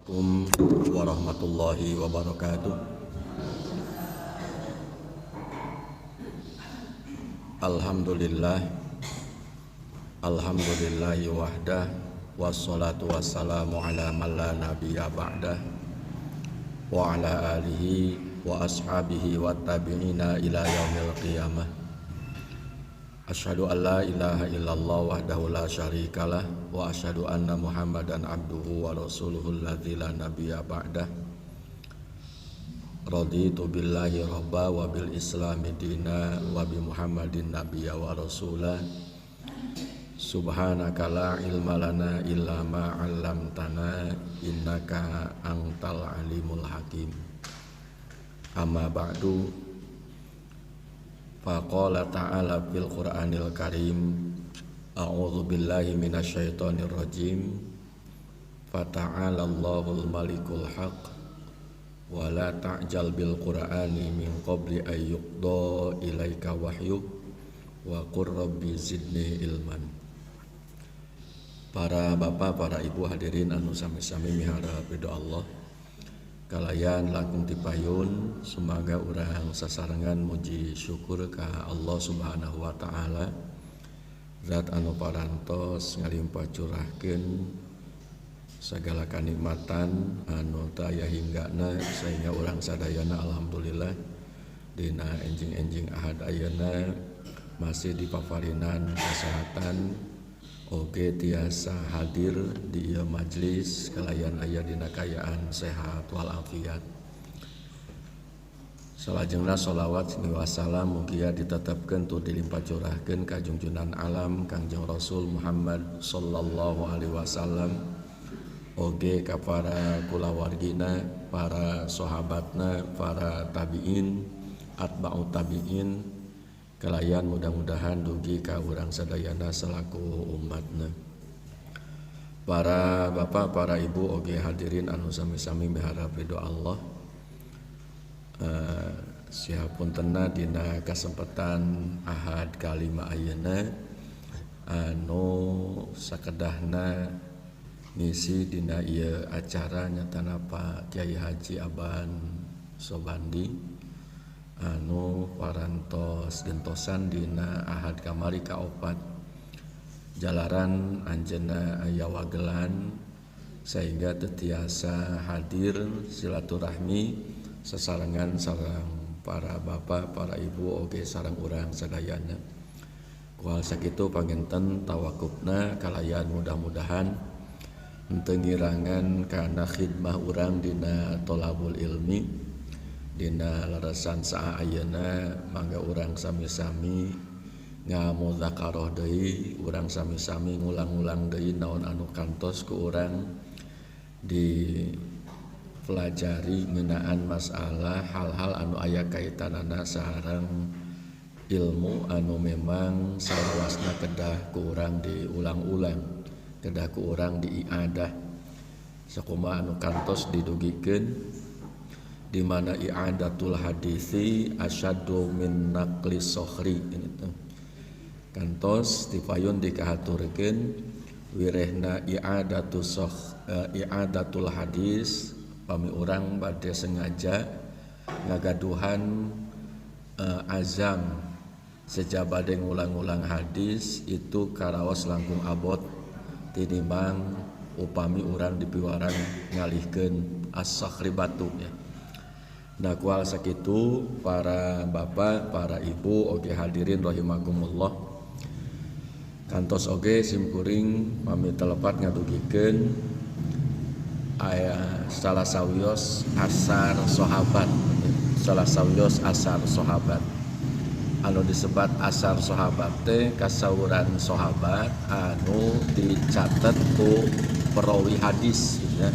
Assalamualaikum warahmatullahi wabarakatuh. Alhamdulillah, alhamdulillahi wahdah, wassalatu wassalamu ala man la nabiyya ba'dah, wa ala alihi wa ashabihi wa tabi'ina ila yaumil qiyamah. Asyhadu an la ilaha illallah wahdahu la syarikalah wa asyhadu anna Muhammadan abduhu wa rasuluhu alladzi la nabiyya ba'dah. Raditu billahi rabba wa bil islami dina wa bi Muhammadin nabiyya wa rasulah. Subhanaka la ilma lana illa ma 'allamtana innaka antal alimul hakim. Amma ba'du. Faqala ta'ala fil Qur'anil Karim, a'udzu billahi minasyaitonir rajim. Fata'ala Allahul malikul haq wa la ta'jal bil Qur'ani min qabli ay yuqda ilaika wahyu wa qur rabbi zidni ilman. Para bapak, para ibu hadirin anu sami-sami miharap ridho Allah, kalayan langkung tipayun, semoga urang sasarengan muji syukur ka Allah Subhanahu wa taala, zat anu parantos ngalimpah curahkeun sagala kanikmatan anu teu aya hinggana sehingga urang sadayana alhamdulillah dina enjing-enjing ahad ayeuna masih dipaparinan kesehatan oge tiasa hadir di ieu majlis kalayan aya dina kaayaan sehat walafiat. Salajengna sholawat wassalam mugia ditetepkeun tur dilimpah curahkeun ka junjunan alam Kangjeng Rasul Muhammad sallallahu alaihi wasallam, oge ka para kulawargina, para sahabatna, para tabiin, atba'ut tabiin, kalayan mudah-mudahan dugi ka urang sadayana selaku umatna. Para bapak, para ibu oge hadirin anu sami-sami miharap ridho Allah. Sihapuntena dina kasempatan ahad kalima ayeuna anu sakedahna ngisi dina ieu acara nyatana Pak Kiai Haji Aban Sobandi anu parantos gentosan dina ahad kamari kaopat jalaran anjeunna aya wagelan sehingga teu tiasa hadir silaturahmi sasarengan sareng para bapak, para ibu oge sareng urang sadayana. Ku hal sakitu panginten tawakufna kalayan mudah-mudahan henteu ngirangan kana khidmah urang dina tolabul ilmi dina larasan saa ayeuna, mangga urang sami-sami ngamudzakarah deui, urang sami-sami ngulang-ulang deui naon anu kantos ku urang dipelajari ngeunaan masalah hal-hal anu aya kaitanana sareng ilmu anu memang salawasna kedah ku urang diulang-ulang, kedah ku urang diiadah. Sakumaha anu kantos didugikeun di mana i'adatul hadisi asyaddu min naqli sokhri gitu. Kantos dipayun dikahaturkeun wirehna i'adatul hadis pami urang bade sengaja ngagaduhan azam sejabade ngulang-ulang hadis itu karaos langkung abot tinimbang upami urang dipiwarang ngalihkeun as-sakhri batu ya. Nah kual sakitu para bapak, para ibu oge hadirin rahimakumullah. Kantos oge simkuring pamit telepat ngadugikeun aya salah sawios asar sahabat, salah sawios asar sahabat. Anu disebat asar sahabat teh kasauran sahabat anu dicatet ku perawi hadis ya.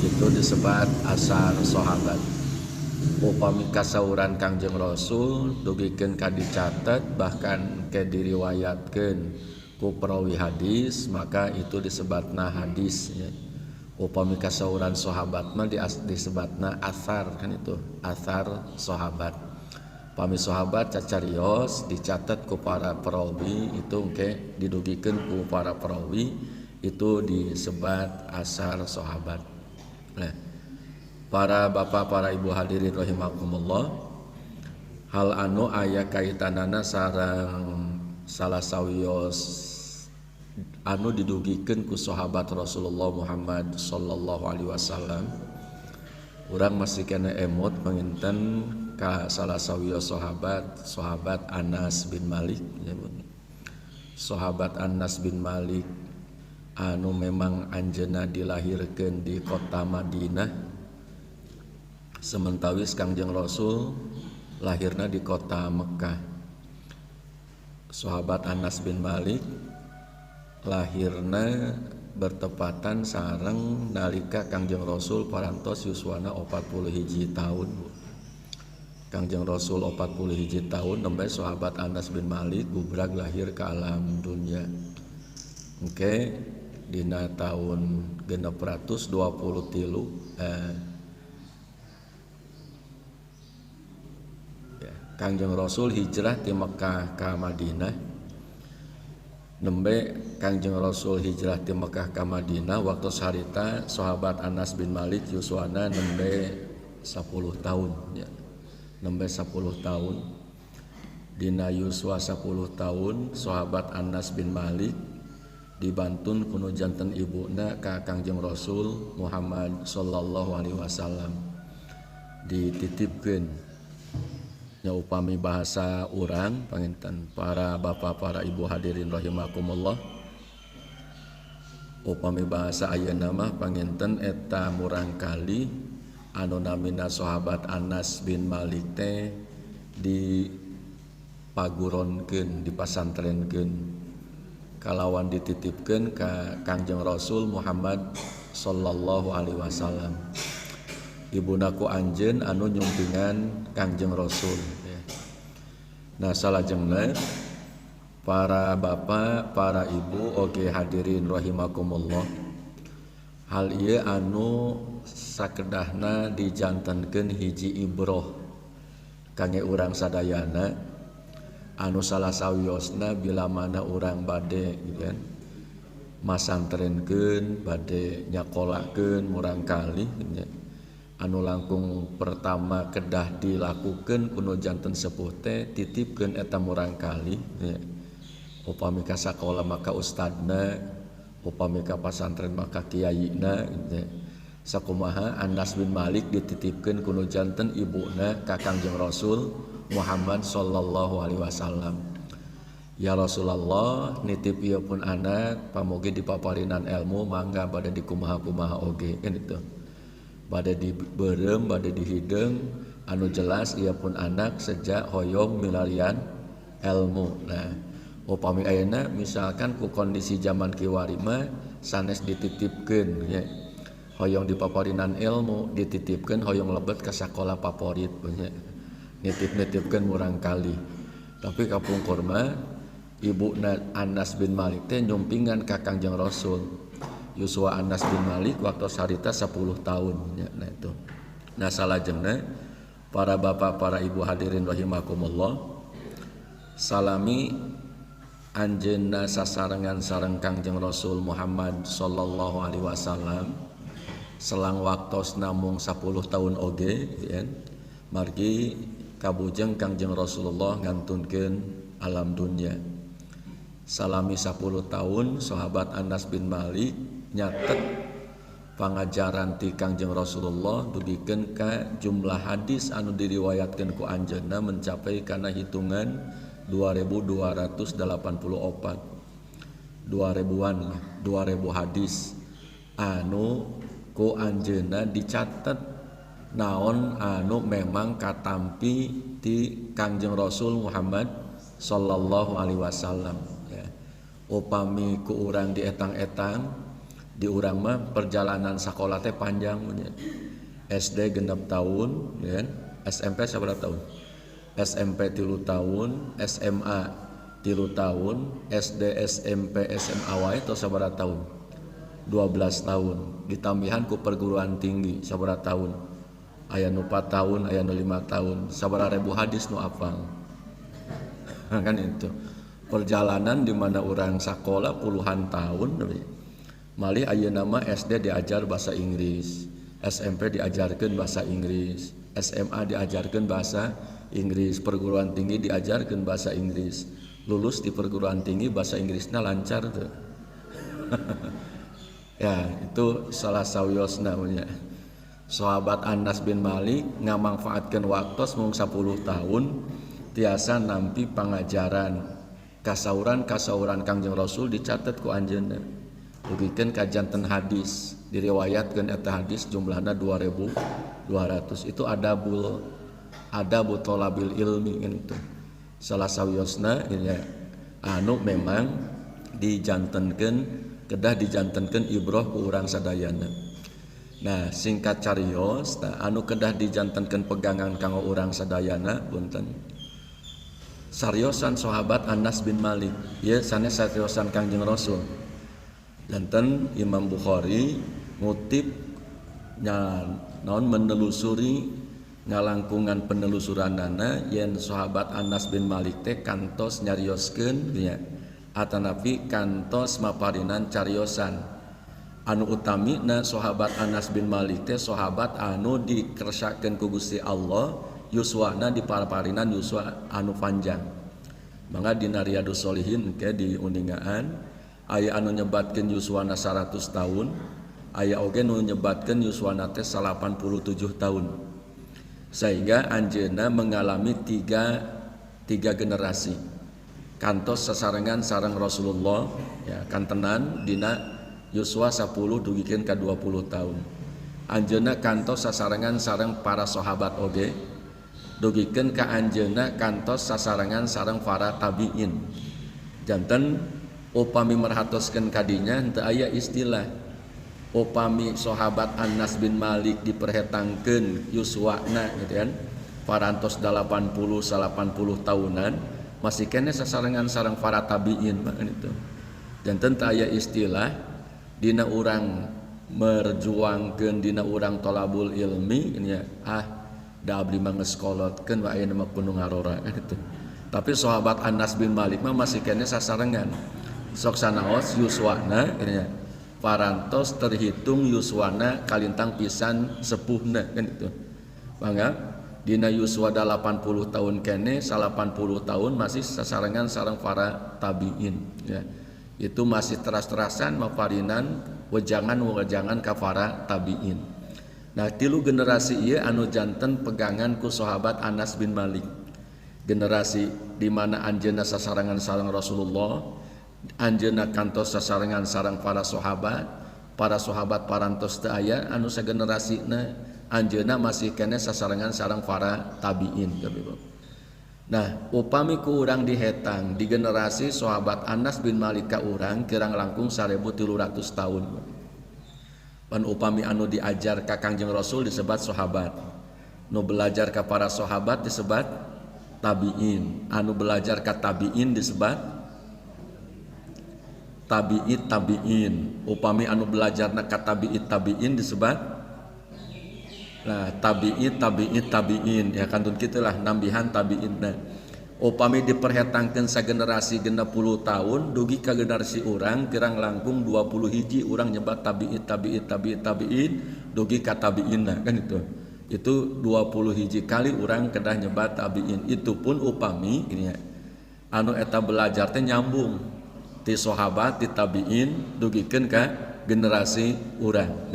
Itu disebat asar sahabat. Upami kasauran Kangjeng Rasul dugikeun ka dicatet bahkan ke diriwayatkeun ku perawi hadis maka itu disebatna hadis ya. Upami kasauran sahabat mah disebatna asar kan itu asar sahabat. Upami sahabat cacarios dicatet ku para perawi itu engke didugikeun ku para perawi itu disebat asar sahabat. Nah, para bapak, para ibu hadirin rahimakumullah, hal anu aya kaitanana sareng salah sawios anu didugikeun ku sahabat Rasulullah Muhammad sallallahu alaihi wasallam. Urang masih kena emot panginten ka salah sawios sahabat Anas bin Malik ya, sahabat Anas bin Malik anu memang anjeunna dilahirkeun di kota Madinah, sementawis Kangjeng Rasul lahirna di kota Mekah. Sahabat Anas bin Malik lahirna bertepatan sareng nalika Kangjeng Rasul parantos yuswana 41 tahun. Kangjeng Rasul 41 tahun nembe sahabat Anas bin Malik gubrag lahir ke alam dunia. Oke, dina tahun 623 ya, Kangjeng Rasul hijrah di Mekah ke Madinah. Nembe Kangjeng Rasul hijrah di Mekah ke Madinah waktu harita sahabat Anas bin Malik yuswana nembe 10 tahun ya. Nembe 10 tahun. Dina yuswa 10 tahun sahabat Anas bin Malik dibantun kuno janten ibuna ka Kangjeng Rasul Muhammad sallallahu alaihi wasallam. Dititipkeun nya upami bahasa urang panginten para bapak para ibu hadirin rahimakumullah, upami bahasa ayeuna mah panginten eta murangkali anu namina sahabat Anas bin Malik teh dipaguronkeun, dipasantrenkeun kalawan dititipkeun ka Kangjeng Rasul Muhammad sallallahu alaihi wasallam. Ibuna ku anjeun anu nyumpingan Kangjeng Rasul ya. Nah, salajengna para bapak, para ibu oge hadirin rahimakumullah, hal ieu anu sakedahna dijantenkeun hiji ibroh kangge urang sadayana anu salah sawiosna bila mana urang bade gitu kan masantrenkeun, bade nyakolakeun murangkali gitu ya. Anu langkung pertama kedah dilakukeun kuno janten sepuh teh titipkeun eta murangkali ya. Upami ka sakola maka ustadna, upami ka pasantren maka kiaina gitu ya. Sakumaha Anas bin Malik dititipkeun kuno janten ibuna ka Kangjeng Rasul Muhammad sallallahu alaihi wasallam. Ya Rasulullah, nitip ieu pun anak pamoge dipaparinan ilmu mangga bade dikumaha-kumaha oge kan itu. Bade diberem, bade dihideng, anu jelas ia pun anak sejak hoyong milarian ilmu. Nah, upami ayeuna misalkan ku kondisi zaman kiwari mah sanes dititipkeun ya. Hoyong dipaparinan ilmu, dititipkeun hoyong lebet ka sakola favorit nya. Nitip-nitipkeun murangkali. Tapi kapungkur mah ibuna Anas bin Malik teh nyumpingan ka Kangjeng Rasul. Yuswa Anas bin Malik waktu harita 10 tahun ya, nah itu. Nah salajengna para bapak para ibu hadirin rahimakumullah, salami anjeunna sasarengan sareng Kangjeng Rasul Muhammad sallallahu alaihi wasallam selang waktos namung 10 tahun oge ya, margi kabujeng Kangjeng Rasulullah ngantunkeun alam dunia. Salami 10 tahun sahabat Anas bin Malik nyatet pangajaran ti Kangjeng Rasulullah dugikeun ka jumlah hadis anu diriwayatkeun ku anjeunna mencapai kana hitungan 2284. 2000-an lah, 2000 hadis anu ku anjeunna dicatet naon anu memang katampi ti Kangjeng Rasul Muhammad sallallahu alaihi wasallam ya. Upami ku urang dietang-etang di urang mah perjalanan sekolah teh panjang punya. SD 6 tahun ya, SMP sabaraha tahun? SMP 3 tahun, SMA 3 tahun, SD, SMP, SMA wae tos sabaraha tahun? 12 tahun. Ditambihan ku perguruan tinggi sabaraha tahun? Aya nu 4 tahun, aya nu 5 tahun. Sabaraha ribu hadis nu apal. Kan itu. Perjalanan di mana urang sakola puluhan tahun. Malih ayeuna mah SD diajar bahasa Inggris, SMP diajarkeun bahasa Inggris, SMA diajarkeun bahasa Inggris, perguruan tinggi diajarkeun bahasa Inggris. Lulus di perguruan tinggi bahasa Inggrisnya lancar tuh. Ya, itu salah sawiosna nya. Sahabat Anas bin Malik ngamangfaatkeun waktos mung 10 tahun tiasa nampi pangajaran kasauran-kasauran Kangjeng Rasul dicatat ku anjeunna. Dugikeun ka janten hadis, diriwayatkeun eta hadis jumlahna 2200. Itu adabul adabu tholabil ilmi gitu. Salah sawiosna ya, anu memang dijantenkeun kedah dijantenkeun ibroh ku urang sadayana. Nah, singkat carios, nah, anu kedah dijantenkeun pegangan kanggo urang sadayana punten. Sariosan sahabat Anas bin Malik, ya sanes sariosan Kangjeng Rasul. Janten Imam Bukhari ngutip nya naon menelusuri ngalangkungan penelusuranana yen sahabat Anas bin Malik teh kantos nyarioskeun nya atanapi kantos maparinan cariosan anu utamina sahabat Anas bin Malik teh sahabat anu dikersakeun ku Gusti Allah yuswana diparparinan yuswa anu panjang. Mangga dina Riyadhus Shalihin ke diuningaan aya anu nyebatkeun yuswana 100 tahun, aya oge nu nyebatkeun yuswana teh 87 tahun. Sehingga anjeunna mengalami tiga generasi. Kantos sasarengan sareng Rasulullah ya kantenan dina yuswa 10 dugikeun ka 20 tahun. Anjeunna kantos sasarengan sareng para sahabat oge dugikeun ka anjeunna kantos sasarengan sareng para tabiin. Janten upami merhatoskeun kadinya henteu aya istilah upami sahabat Anas bin Malik diperhetangkeun yuswana gitu kan parantos 80 tahunan masih kene sasarengan sareng para tabiin mah itu. Janten teu aya istilah dina urang merjuangkeun dina urang tolabul ilmi nya ah da abdi mah geus kolotkeun wa ayeuna mah kudu ngarora kan itu. Tapi sahabat Anas bin Malik mah masih kene sasarengan. Sok sanaos yuswana nya parantos terhitung yuswana kalintang pisan sepuhna kan itu. Mangga dina yuswa 80 tahun kene 80 tahun masih sasarengan sareng para tabiin ya. Itu masih teras-terasan maparinan wejangan-wejangan ka para tabiin. Nah, tilu generasi ieu anu janten pegangan ku sahabat Anas bin Malik. Generasi di mana anjeunna sasarengan sareng Rasulullah, anjeunna kantos sasarengan sareng para sahabat parantos teu aya anu sagenerasina anjeunna masih keneh sasarengan sareng para tabiin. Nah, upami ku urang dihetang di generasi sahabat Anas bin Malik ka urang kirang langkung 1300 tahun. Pan upami anu diajar ka Kangjeng Rasul disebat sahabat. Nu belajar ka para sahabat disebat tabiin. Anu belajar ka tabiin disebat tabi'it tabi'in. Upami anu belajarna ka tabi'it tabi'in disebat nah tabi'it tabi'it tabi'in ya kantun kitulah nambihan tabi'in. Nah, upami diperhetangkeun sagenerasi 60 tahun dugi ka generasi urang kirang langkung 20 hiji urang nyebat tabi'it tabi'it tabi'it tabi'in dugi ka tabi'inna kan itu. Itu 20 hiji kali urang kedah nyebat tabi'in. Itu pun upami gini ya, anu eta belajar teh nyambung ti sahabat ti tabi'in dugikeun ka generasi urang.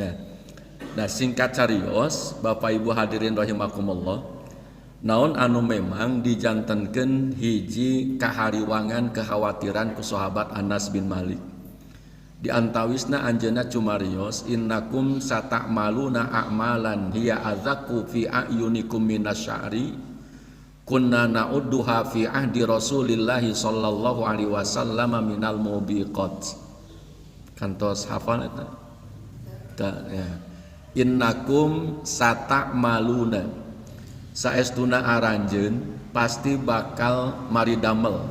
Nah, singkat carios Bapak Ibu hadirin rahimakumullah, naon anu memang dijantenkeun hiji kahariwangan kekhawatiran ku sahabat Anas bin Malik. Di antawisna anjeunna cumarios innakum sata'maluna a'malan hiya adzaku fi a'yunikum minasya'ri kunna na'udduha fi ahdi Rasulillahi sallallahu alaihi wasallam minal mubiqat. Kantos hafal eta? Ta, ya. Innakum sata'maluna, saestuna aranjeun pasti bakal maridamel.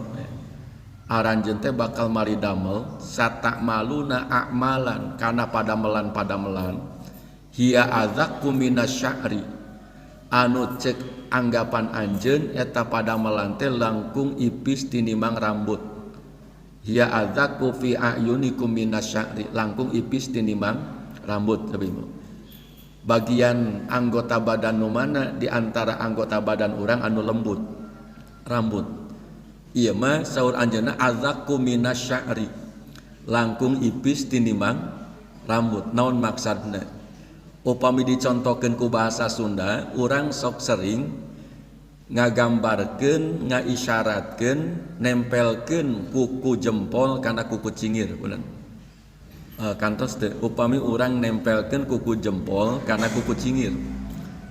Aranjeun teh bakal maridamel sata'maluna a'malan kana padamelan-padamelan hiya adzaku minasya'ri anu cek anggapan anjeun eta padamelan teh langkung ipis tinimang rambut. Hiya adzaku fi a'yunikum minasya'ri langkung ipis tinimang rambut tapi. Bagian anggota badan nu mana di antara anggota badan urang anu lembut? Rambut. Ieu mah saur anjeunna adzaku minasya'ri, langkung ipis tinimbang rambut. Naon maksudna? Upami dicontohkeun ku bahasa Sunda, urang sok sering ngagambarkeun, ngaisyaratkeun, nempelkeun kuku jempol kana kuku cingir, bener. Kantos teh upami urang nempelkeun kuku jempol kana kuku cingir,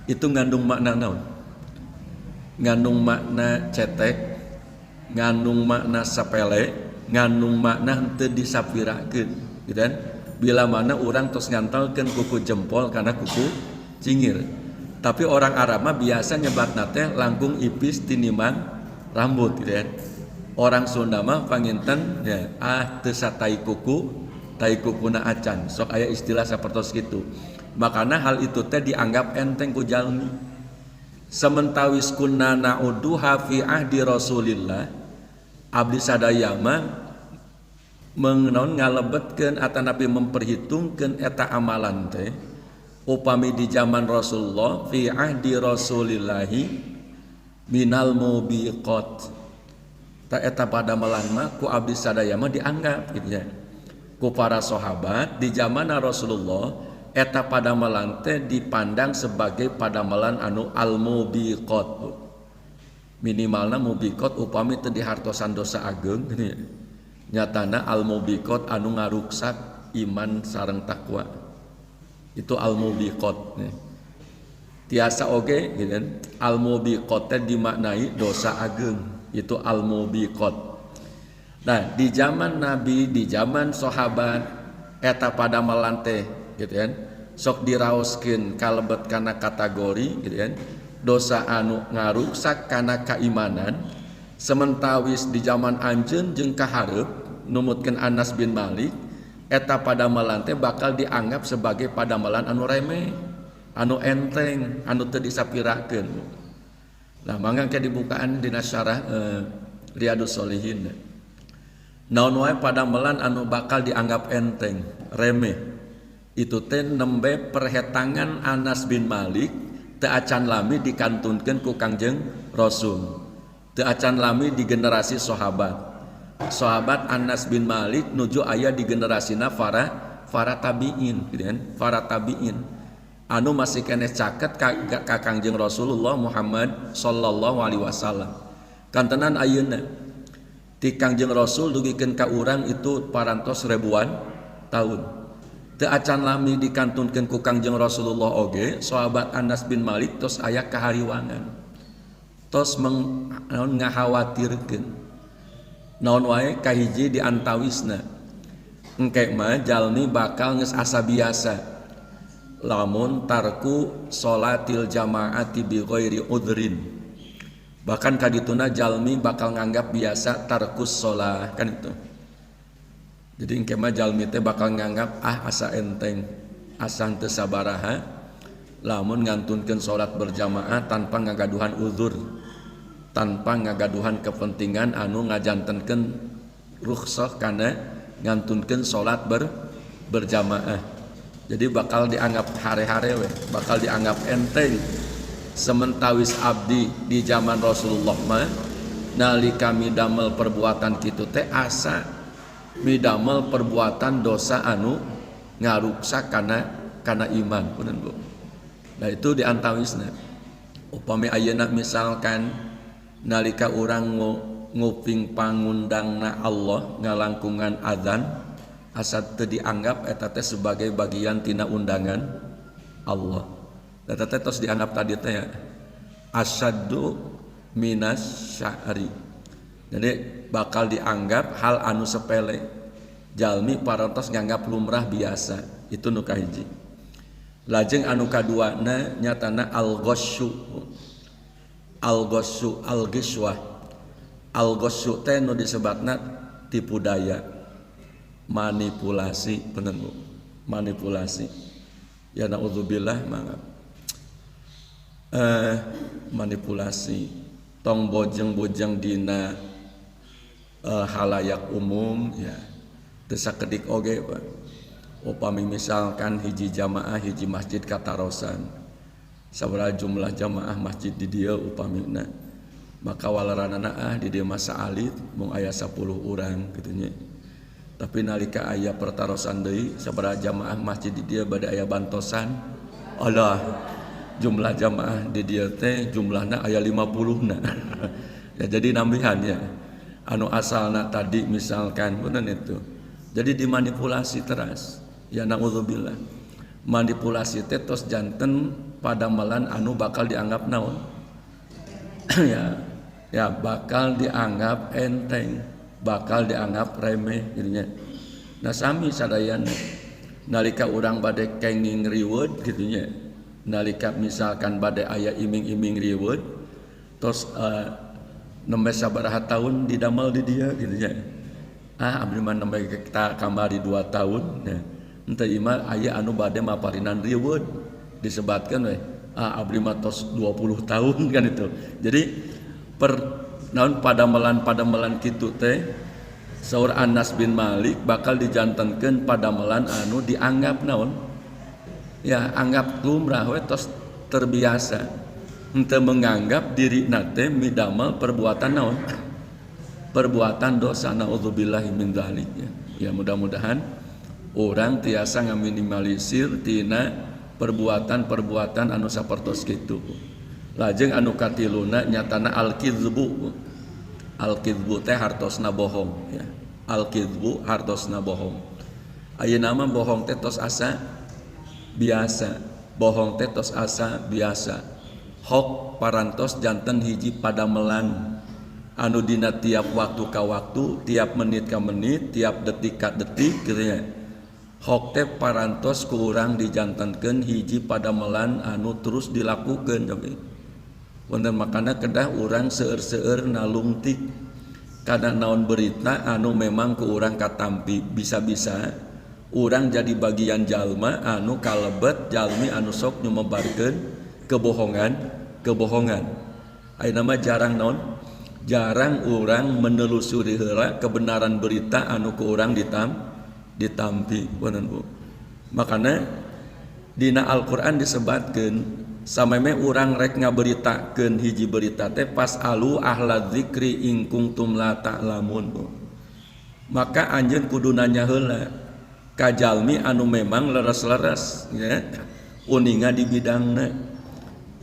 itu ngandung makna naon? Ngandung makna cetek, ngandung makna sapele, ngandung makna henteu disapirakeun, gitu kan? Bila mana urang tos ngantelkeun kuku jempol kana kuku cingir. Tapi orang Arab mah biasa nyebatna teh langkung ipis tinimbang rambut, gitu kan? Orang Sunda mah panginten ya, ah teu satai kuku, tai kukuna acan, sok aya istilah sapertos kitu. Makana hal itu teh dianggap enteng ku jalmi. Sementawis kunna na'uduha fi ahdi Rasulillah, abdi sadaya mah mengenaon ngalebetkeun atanapi memperhitungkeun eta amalan teh upami di zaman Rasulullah fi ahdi Rasulillahi minal mubiqat. Ta eta padamelan mah ku abdi sadaya mah dianggap gitu ya. Ku para sahabat di zaman Rasulullah eta padamelan teh dipandang sebagai padamelan anu al-mubiqat. Minimalna mubiqat upami teu dihartosan dosa ageung gitu ya. Nyatana al-mubiqat anu ngaruksak iman sareng takwa. Itu al-mubiqat ya. Tiasa oge gitu kan, al-mubiqat teh dimaknai dosa ageung, itu al-mubiqat. Nah, di zaman Nabi, di zaman sahabat eta padamelan teh gitu kan, sok diraoskeun kalebet kana kategori gitu kan, dosa anu ngaruksak kana keimanan. Sementawis di zaman anjeun jeung kahareup numutkeun Anas bin Malik, eta padamelan teh bakal dianggap sebagai padamelan anu remeh, anu enteng, anu teu disapirakeun. Nah, mangga ke dibukaan dina syarah Riyadhus Shalihin. Naon wae padamelan anu bakal dianggap enteng, remeh, itu teh nembe perhetangan Anas bin Malik teu acan lami dikantunkeun ku Kangjeng Rasul, teu acan lami di generasi sahabat. Sahabat Anas bin Malik nuju aya di generasina para tabiin, gitu kan? Para tabiin anu masih keneh caket ka Kangjeng Rasulullah Muhammad sallallahu alaihi wasallam. Kantenan ayeuna ti Kangjeng Rasul dugikeun ka urang itu parantos ribuan tahun. Teu acan lami dikantunkeun ku Kangjeng Rasulullah oge, sahabat Anas bin Malik tos aya kahariwangan. Tos naon ngahawatirkeun. Naon wae kahiji di antawisna. Engke mah jalmi bakal geus asa biasa. Lamun tarku salatil jamaati bi ghairi udhrin. Bahkan kadituna jalmi bakal nganggap biasa tarkus sholah, kan itu. Jadi engke mah jalmi teh bakal nganggap ah asa enteng, asa teu sabaraha lamun ngantunkeun salat berjamaah tanpa ngagaduhan uzur, tanpa ngagaduhan kepentingan anu ngajantenkeun rukhsah kana ngantunkeun salat berjamaah. Jadi bakal dianggap hare-hare we, bakal dianggap enteng. Sementawis abdi di zaman Rasulullah mah nalika midamel perbuatan kitu teh asa midamel perbuatan dosa anu ngaruksak kana iman, punten Bu. Nah itu diantawisna. Upami ayeuna misalkan nalika urang nguping pangundangna Allah ngalangkungan azan asa teu dianggap eta teh sebagai bagian tina undangan Allah. Eta teh tos dianggap tadi teh ya, asyaddu minas sya'ri. Jadi bakal dianggap hal anu sepele. Jalmi parantos nganggap lumrah biasa, itu nu kahiji. Lajeng anu kaduana nyatana al-ghasyu. Al-ghasyu, al-ghishwah. Al-ghasyu teh nu disebatna tipu daya, manipulasi, bener Bu. Manipulasi. Ya naudzubillah mangga. Manipulasi tong bojeng-bojeng dina halayak umum ya. Teu sakedik oge Pak. Upami misalkan hiji jamaah hiji masjid katarosan, sabaraha jumlah jamaah masjid di dieu upamina, maka waleranana di dieu mah saalit mung aya 10 urang kitu nya. Tapi nalika aya pertarosan deui sabaraha jamaah masjid di dieu bade aya bantosan, alah jumlah jamaah di dieu teh jumlahna aya 50 na. Ya jadi nambihan ya. Anu asalna tadi misalkan bener itu. Jadi dimanipulasi teras. Ya naudzubillah. Manipulasi teh tos janten padamelan anu bakal dianggap naon? Ya, ya bakal dianggap enteng, bakal dianggap remeh jadinya. Nah sami sadayana nalika urang bade kenging reward gitu nya. Nalika misalkan bade aya iming-iming reward tos nembe sabaraha tahun didamel di dia gitu nya. Ah abdi mah nembe kita kamari 2 tahun ya. Henteu ieu mah aya anu bade maparinan reward disebatkeun we. Ah abdi mah tos 20 tahun kan itu. Jadi per naon padamelan-padamelan kitu teh saur Anas bin Malik bakal dijantenkeun padamelan anu dianggap naon? Ya anggap lumrah we tos terbiasa. Henteu menganggap dirina teh midamel perbuatan naon? Perbuatan dosa, naudzubillahi min dzalik ya. Ya mudah-mudahan orang tiasa ngaminimalisir tina perbuatan-perbuatan anu sapertos kitu. Lajeng anu katiluna nyatana al-kizbu. Al-kizbu teh hartosna bohong ya. Al-kizbu hartosna bohong. Ayeuna mah bohong teh tos asa biasa. Bohong teh tos asa biasa. Hok parantos janten hiji padamelan anu dina tiap waktu ka waktu, tiap menit ka menit, tiap detik ka detik gitu ya. Hok teh parantos ku urang dijantenkeun hiji padamelan anu terus dilakukeun tapi wonten makana kedah urang seueur-seueur nalungtik kana naon berita anu memang ku urang katampi, bisa-bisa urang jadi bagian jalma anu kalebet jalmi anu sok nyumebarkeun kebohongan. Ayeuna mah jarang naon? Jarang urang menelusuri heula kebenaran berita anu ku urang ditampi wonten Bu. Makana dina Al-Qur'an disebatkeun sameme urang rek ngaberitakeun hiji berita teh fasalu ahla dzikri in kuntum la ta'lamun Bu. Maka anjeun kudu nanya heula ka jalmi anu memang leres-leres ya uninga di bidangna.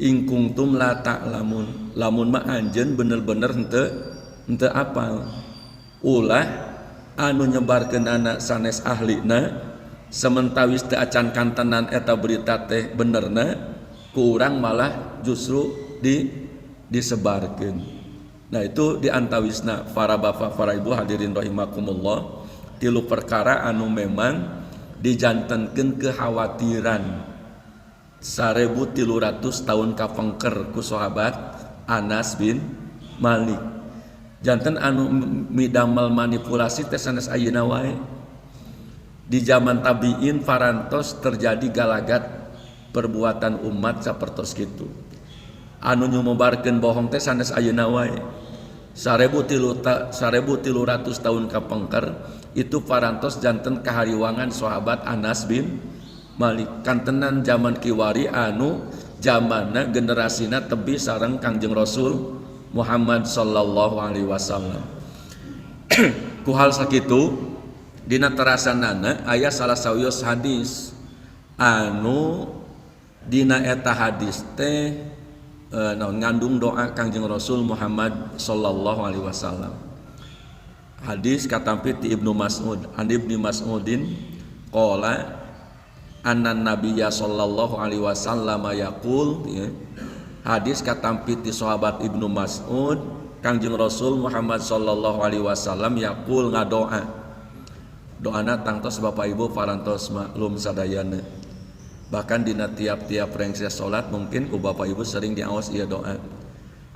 In kuntum la ta'lamun, lamun mah anjeun bener-bener henteu apal. Ulah anu nyebarkeun anak sanes ahlina sementawis teu acan kantenan eta berita teh benerna ku urang malah justru disebarkeun. Nah itu diantawisna para bapak para ibu hadirin rahimakumullah, tilu perkara anu memang dijantenkeun kekhawatiran 1300 tahun kapengker ku sahabat Anas bin Malik. Janten anu midamel manipulasi teh sanes ayeuna wae. Di zaman tabiin parantos terjadi galagat perbuatan umat sapertos kitu. Anu nyumebarkeun bohong teh sanes ayeuna wae. 1300 tahun kapengker itu parantos janten kahariwangan sahabat Anas bin Malik. Kantenan zaman kiwari anu zamanna generasina tebi sareng Kangjeng Rasul Muhammad sallallahu alaihi wasallam. Ku hal sakitu dina terasanana aya salah sawios hadis anu dina eta hadis teh naon ngandung doa Kangjeng Rasul Muhammad sallallahu alaihi wasallam. Hadis katampi ti Ibnu Mas'ud, an Ibnu Mas'udin qala anna nabiyya sallallahu alaihi wasallam yaqul ya. Hadis katampi ti sahabat Ibnu Mas'ud, Kangjeng Rasul Muhammad sallallahu alaihi wasallam yaqul ngadoa. Doana tangtos Bapak Ibu parantos maklum sadayana. Bahkan dina tiap-tiap rengse salat mungkin ku Bapak Ibu sering diaos ieu doa.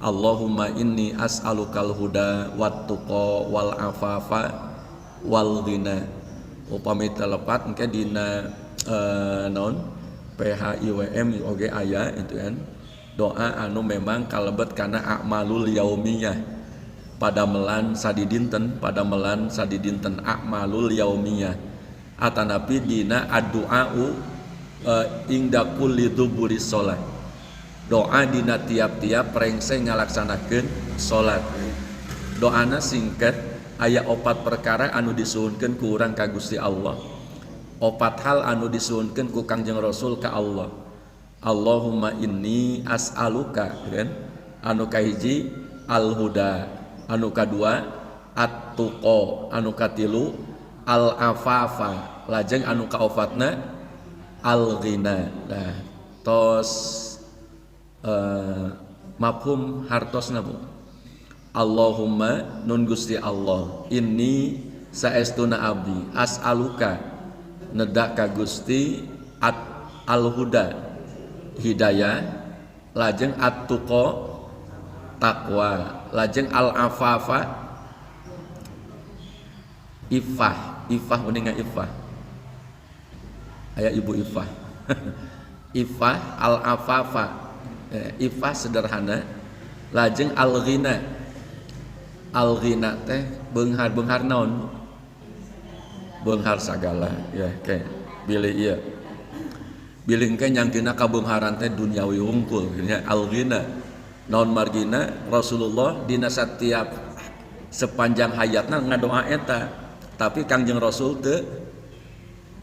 Allahumma inni as'alukal huda wat tuqa wal afafa wal ghina. Upami telepat engke dina naon PHIWM oge aya itu kan. Doa anu memang kalebet kana a'malul yaumiyah. Padamelan sadidinten, padamelan sadidinten a'malul yaumiyah. Atanapi dina addu'au inda kulli duburi sholat. Doa dina tiap-tiap rengse ngalaksanakeun salat. Doana singkat, aya opat perkara anu disuhunkeun ku urang ka Gusti Allah. Opat hal anu disuhunkeun ku Kangjeng Rasul ka Allah. Allahumma inni as'aluka, kan? Anu kahiji al-huda, anu kadua at-tuqa, anu katilu al-afafa, lajeng anu kaofatna al-ghina. Nah, tos mafhum hartosna Bu. Allahumma nun Gusti Allah, inni saestuna abdi as'aluka nedak ka Gusti at al-huda hidayah, lajeng at-tuqa takwa, lajeng al-afafa ifah, ifah uninga ifah, aya ibu ifah. Ifah al-afafa, ifah sederhana, lajeng al-ghina. Al-ghina teh beunghar-beunghar naon? Beunghar sagala ya, ke bilih ieu. Bilih engke nyangkina kabeungharan teh duniawi wungkul nya al-ghina. Naon margina Rasulullah dina setiap sepanjang hayatna ngadoa eta, tapi Kangjeng Rasul teu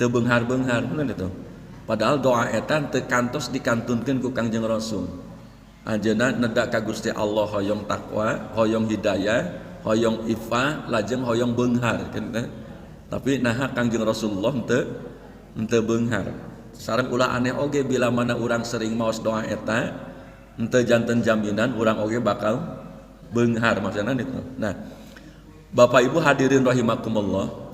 beunghar-beunghar bener itu. Padahal doa eta teu kantos dikantunkeun ku Kangjeng Rasul. Anjeunna nedak ka Gusti Allah hoyong takwa, hoyong hidayah, hoyong ifah, lajeng hoyong beunghar kan. Tapi naha Kangjeng Rasulullah henteu beunghar. Sareng ulah aneh oge bila mana urang sering maos doa eta, henteu janten jaminan urang oge bakal beunghar maksudna itu. Nah, Bapak Ibu hadirin rahimakumullah,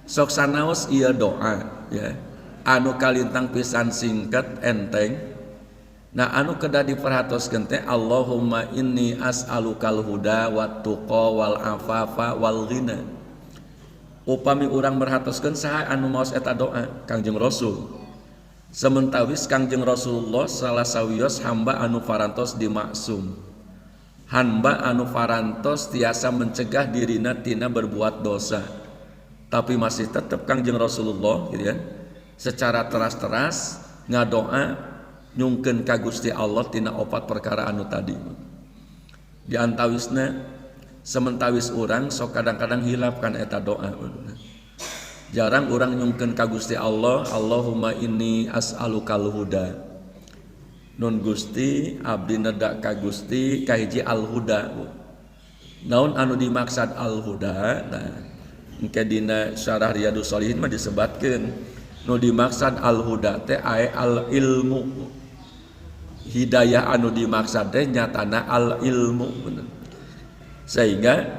sok sanaos ieu doa ya, anu kalintang pisan singkat enteng. Nah, anu kedah diperhatoskeun teh Allahumma inni as'alukal huda wat tuqa wal afafa wal ghina. Upami urang merhatoskeun saha anu maos eta doa? Kangjeng Rasul. Sementawis Kangjeng Rasulullah salah sawios hamba anu parantos dimaksum. Hamba anu parantos tiasa mencegah dirina tina berbuat dosa. Tapi masih tetap Kangjeng Rasulullah gitu ya, secara teras-teras ngadoa nyungkeun ka Gusti Allah tina opat perkara anu tadi. Di antawisna sementawis urang sok kadang-kadang hilap kan eta doa. Jarang urang nyungkeun ka Gusti Allah, Allahumma inni as'alukal huda. Nun Gusti abdi nedak ka Gusti kahiji al-huda. Naon anu dimaksad al-huda? Nah, engke dina syarah Riyadhus Shalihin mah disebatkeun nu dimaksad al-huda teh ae al-ilmu. Hidayah anu dimaksad teh nyatana al-ilmu. Sehingga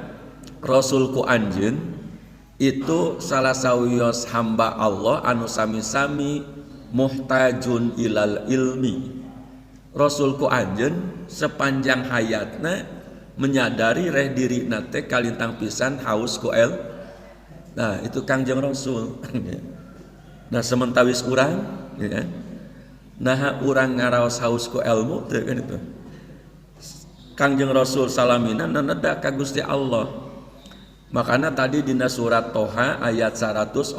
Rasul ku anjeun itu salah sawios hamba Allah anu sami-sami muhtajun ilal ilmi. Rasul ku anjeun sepanjang hayatna menyadari reh dirina teh kalintang pisan haus ku el. Nah, itu Kangjeng Rasul. Nah, sementawis urang ya, nah urang ngaraos haus ku ilmu teh kan itu. Kangjeng Rasul salamina nenedak ka Gusti Allah. Makanya tadi dina surat Toha ayat 114,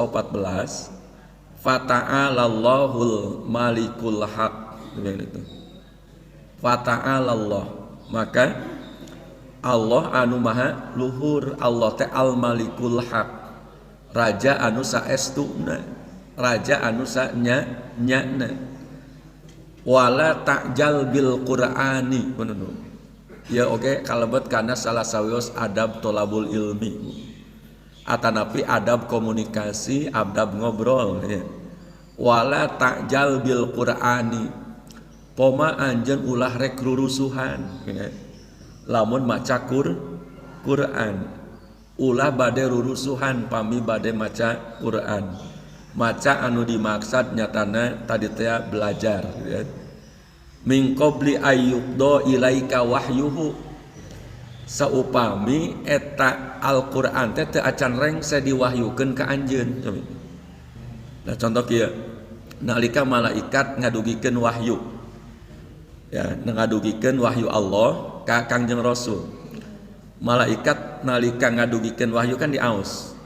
fata'alallahul malikul haq itu. Fata'alallah, maka Allah anu maha luhur, Allah teh al malikul haq, raja anu saestuna, raja anu sanya nyana. Wala ta'jal bil qur'ani menunu. Ya oke, kalebet kana salah sawios adab tolabul ilmi. Atanapi adab komunikasi, adab ngobrol ya. Wala ta'jal bil qur'ani. Poma anjeun ulah rek rurusuhan ya. Lamun maca Quran, ulah bade rurusuhan pami bade maca Quran. Maca anu dimaksad nyatana tadi teh belajar ya. Min qabli ayyuqda ilaika wahyuhu. Saupami eta Al-Qur'an teh teu acan rengse diwahyukeun ka anjeun. Nah, contoh kieu, nalika malaikat ngadugikeun wahyu. Ya, ngadugikeun wahyu Allah ka Kangjeng Rasul. Malaikat nalika ngadugikeun wahyu kan diaos.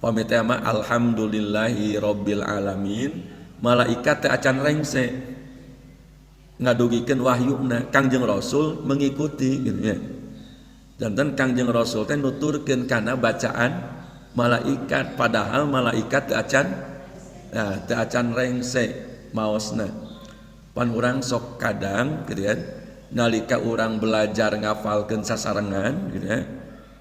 Pami teh mah alhamdulillahi rabbil alamin, malaikat teh acan rengse ngadugikeun wahyuna, Kangjeng Rasul mengikuti gitu ya. Janten Kangjeng Rasul teh nuturkeun kana bacaan malaikat, padahal malaikat teu acan, nah, teu acan rengse maosna. Pan urang sok kadang gitu ya, nalika urang belajar ngafalkeun sasarengan gitu ya,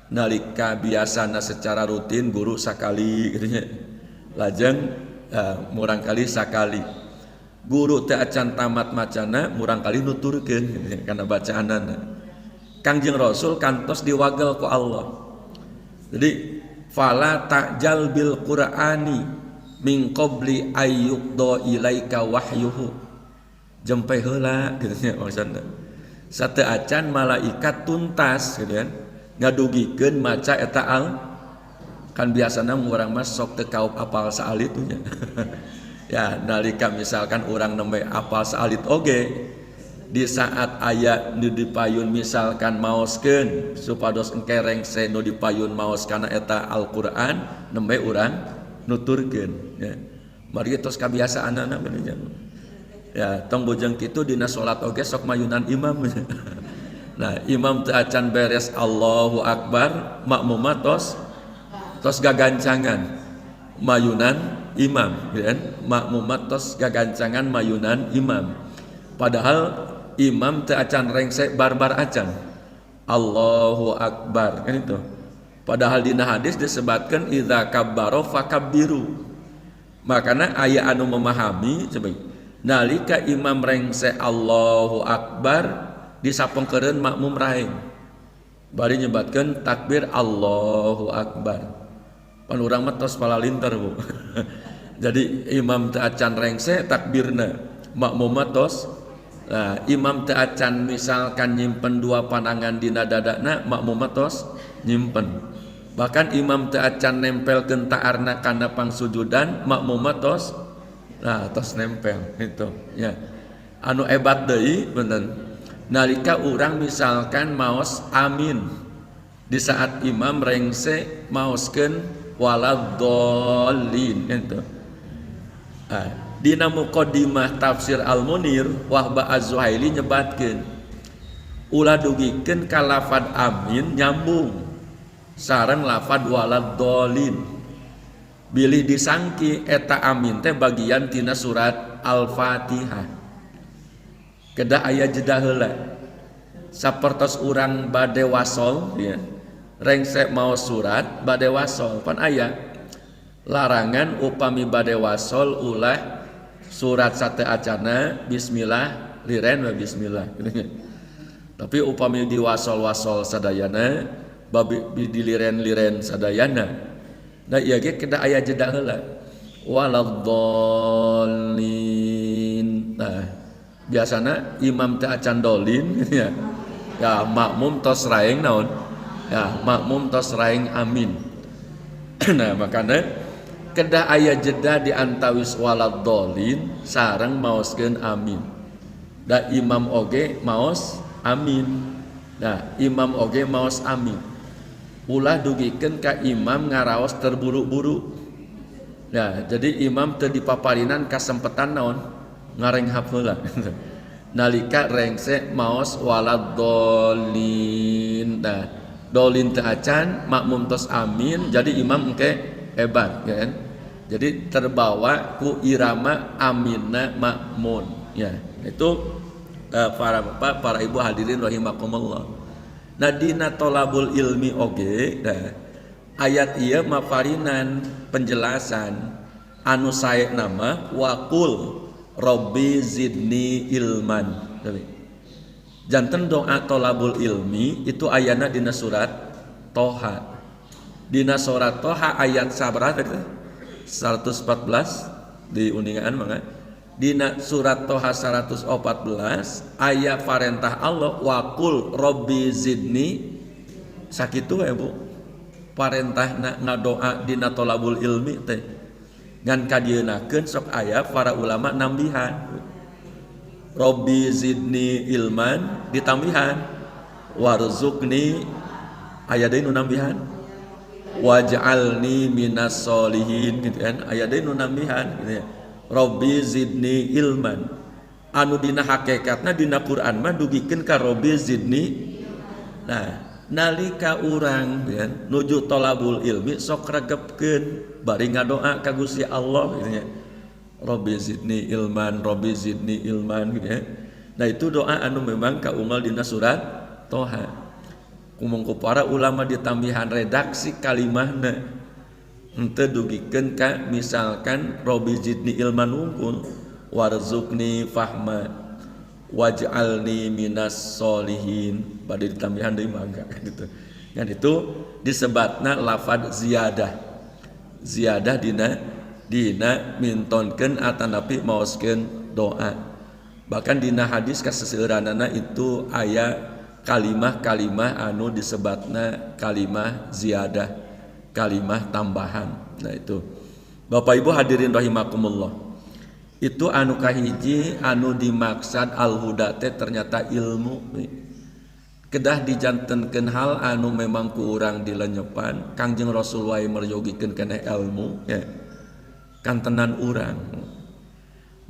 nalika biasana secara rutin guru sakali gitu ya, lajeng murang kali sakali guru teu acan tamat macana murang kali nuturkeun gitu ya, kana bacaanana. Kangjeng Rasul kantos diwagel ku Allah. Jadi fala ta'jal bil Qur'ani min qabli ayyuqda ilaika wahyuhu. Jempe heula gitu nya maksudna. Sateu acan malaikat tuntas gitu kan, ngadugikeun maca eta al, kan biasana urang mah sok teu kaup apal saalit nya. Ya nalika misalkan urang nembe apal saalit oge, di saat aya nu dipayun misalkan maoskeun supados engke rengse nu dipayun maos kana eta Al-Qur'an, nembe urang nuturkeun ya. Mari tos kabiasaanana bener ya, tong bojeng kitu dina salat oge sok mayunan imam. Nah, imam teu acan beres Allahu Akbar, makmum tos tos gagancangan mayunan imam ya kan? Makmum tos gagancangan mayunan imam, padahal imam teu acan rengse barbar acan Allahu Akbar kan itu. Padahal dina hadis disebutkan idza kabbaro fakabbiru. Makana aya anu memahami coba nalika imam rengse Allahu Akbar disapengkeureun makmum raeng bari nyebatkeun takbir Allahu Akbar. Pan urang mah tos palalinter Bu. Jadi imam teu acan rengse takbirna, makmum mah tos. Nah, imam teu acan misalkan nyimpen dua panangan dina dadana, makmum mah tos nyimpen. Bahkan imam teu acan nempelkeun taarna kana pangsujudan, makmum mah tos, nah tos nempel itu ya. Anu hebat deui bener. Nalika urang misalkan maos amin di saat imam rengse maoskeun waladhdallin gitu. Nah, dina muqaddimah tafsir Al-Munir Wahbah Az-Zuhaili nyebatkeun ulah dugikeun ka lafad amin nyambung sareng lafad waladhdallin, bilih disangki eta amin teh bagian tina surat Al-Fatihah. Kedah aya jeda heula sapertos urang bade wasol ya, rengse mau surat bade wasol pan aya larangan upami bade wasol ulah surat sate acana bismillah liren wa bismillah. Tapi upami diwasol-wasol sadayana babi diliren-liren sadayana, nah ieu ge kedah aya jeda heula waladhdallin. Nah biasana imam teh acan dolin ya, ya makmum tos raeng naon ya, makmum tos raeng amin. Nah makana kedah aya jeda di antawis waladhdallin sareng maoskeun amin. Da imam oge maos amin. Nah imam oge maos amin, ulah dugikeun ka imam ngaraos terburu-buru. Nah jadi imam teu dipaparinan kasempetan naon ngarenghap heula. Nalika rengse maos waladhdallin. Nah dolin teu acan makmum tos amin, jadi imam engke hebat ya kan. Jadi terbawa ku irama aminna makmun ya. Itu para bapak, para ibu hadirin rahimakumullah. Nah dina tolabul ilmi oge, nah, ayat ieu maparinan penjelasan anu sae nama waqul Robbi zidni ilman. Janten doa tolabul ilmi itu ayana dina surat Toha. Dina surat Toha ayat sabaraha tadi? 114 di undingan mangga. Dina surat Toha 114 ayat parentah Allah waqul Robbi zidni sakitu we Bu. Parentahna ngadoa dina tolabul ilmi teh. Ngan kadieunakeun sok aya para ulama nambihan Robbi zidni ilman ditambihan warzuqni aya deui nu nambihan Waj'alni minas solihin gitu kan. Aya deui nu nambihan gitu ya. Robbi zidni ilman. Anu dina hakikatna dina Quran mah dugikeun ka Robbi zidni. Nah, nalika urang ya, nuju tolabul ilmi sok regepkeun bari ngadoa ka Gusti Allah gitu ya. Robbi zidni ilman, Robbi zidni ilman gitu ya. Nah itu doa anu memang kaunggal dina surat Toha. Kumung ku para ulama ditambihan redaksi kalimahna henteu dugikeun ka misalkan Robbi zidni ilman wungkul, warzuqni fahma waj'alni minas solihin, bade ditambihan deui mangga gitu. Kan itu disebatna lafad ziyadah. Ziyadah dina mintonkeun atanapi maoskeun doa. Bahkan dina hadis kaseseueuranana itu aya kalimah-kalimah anu disebatna kalimah ziyadah, kalimah tambahan. Nah itu Bapak Ibu hadirin rahimakumullah. Itu anu kahiji anu dimaksad al-huda teh ternyata ilmu. Kedah dijantenkeun hal anu memang ku urang dilenyepan, Kangjeng Rasul wae meryogikeun keneh ilmu ya. Kantenan urang.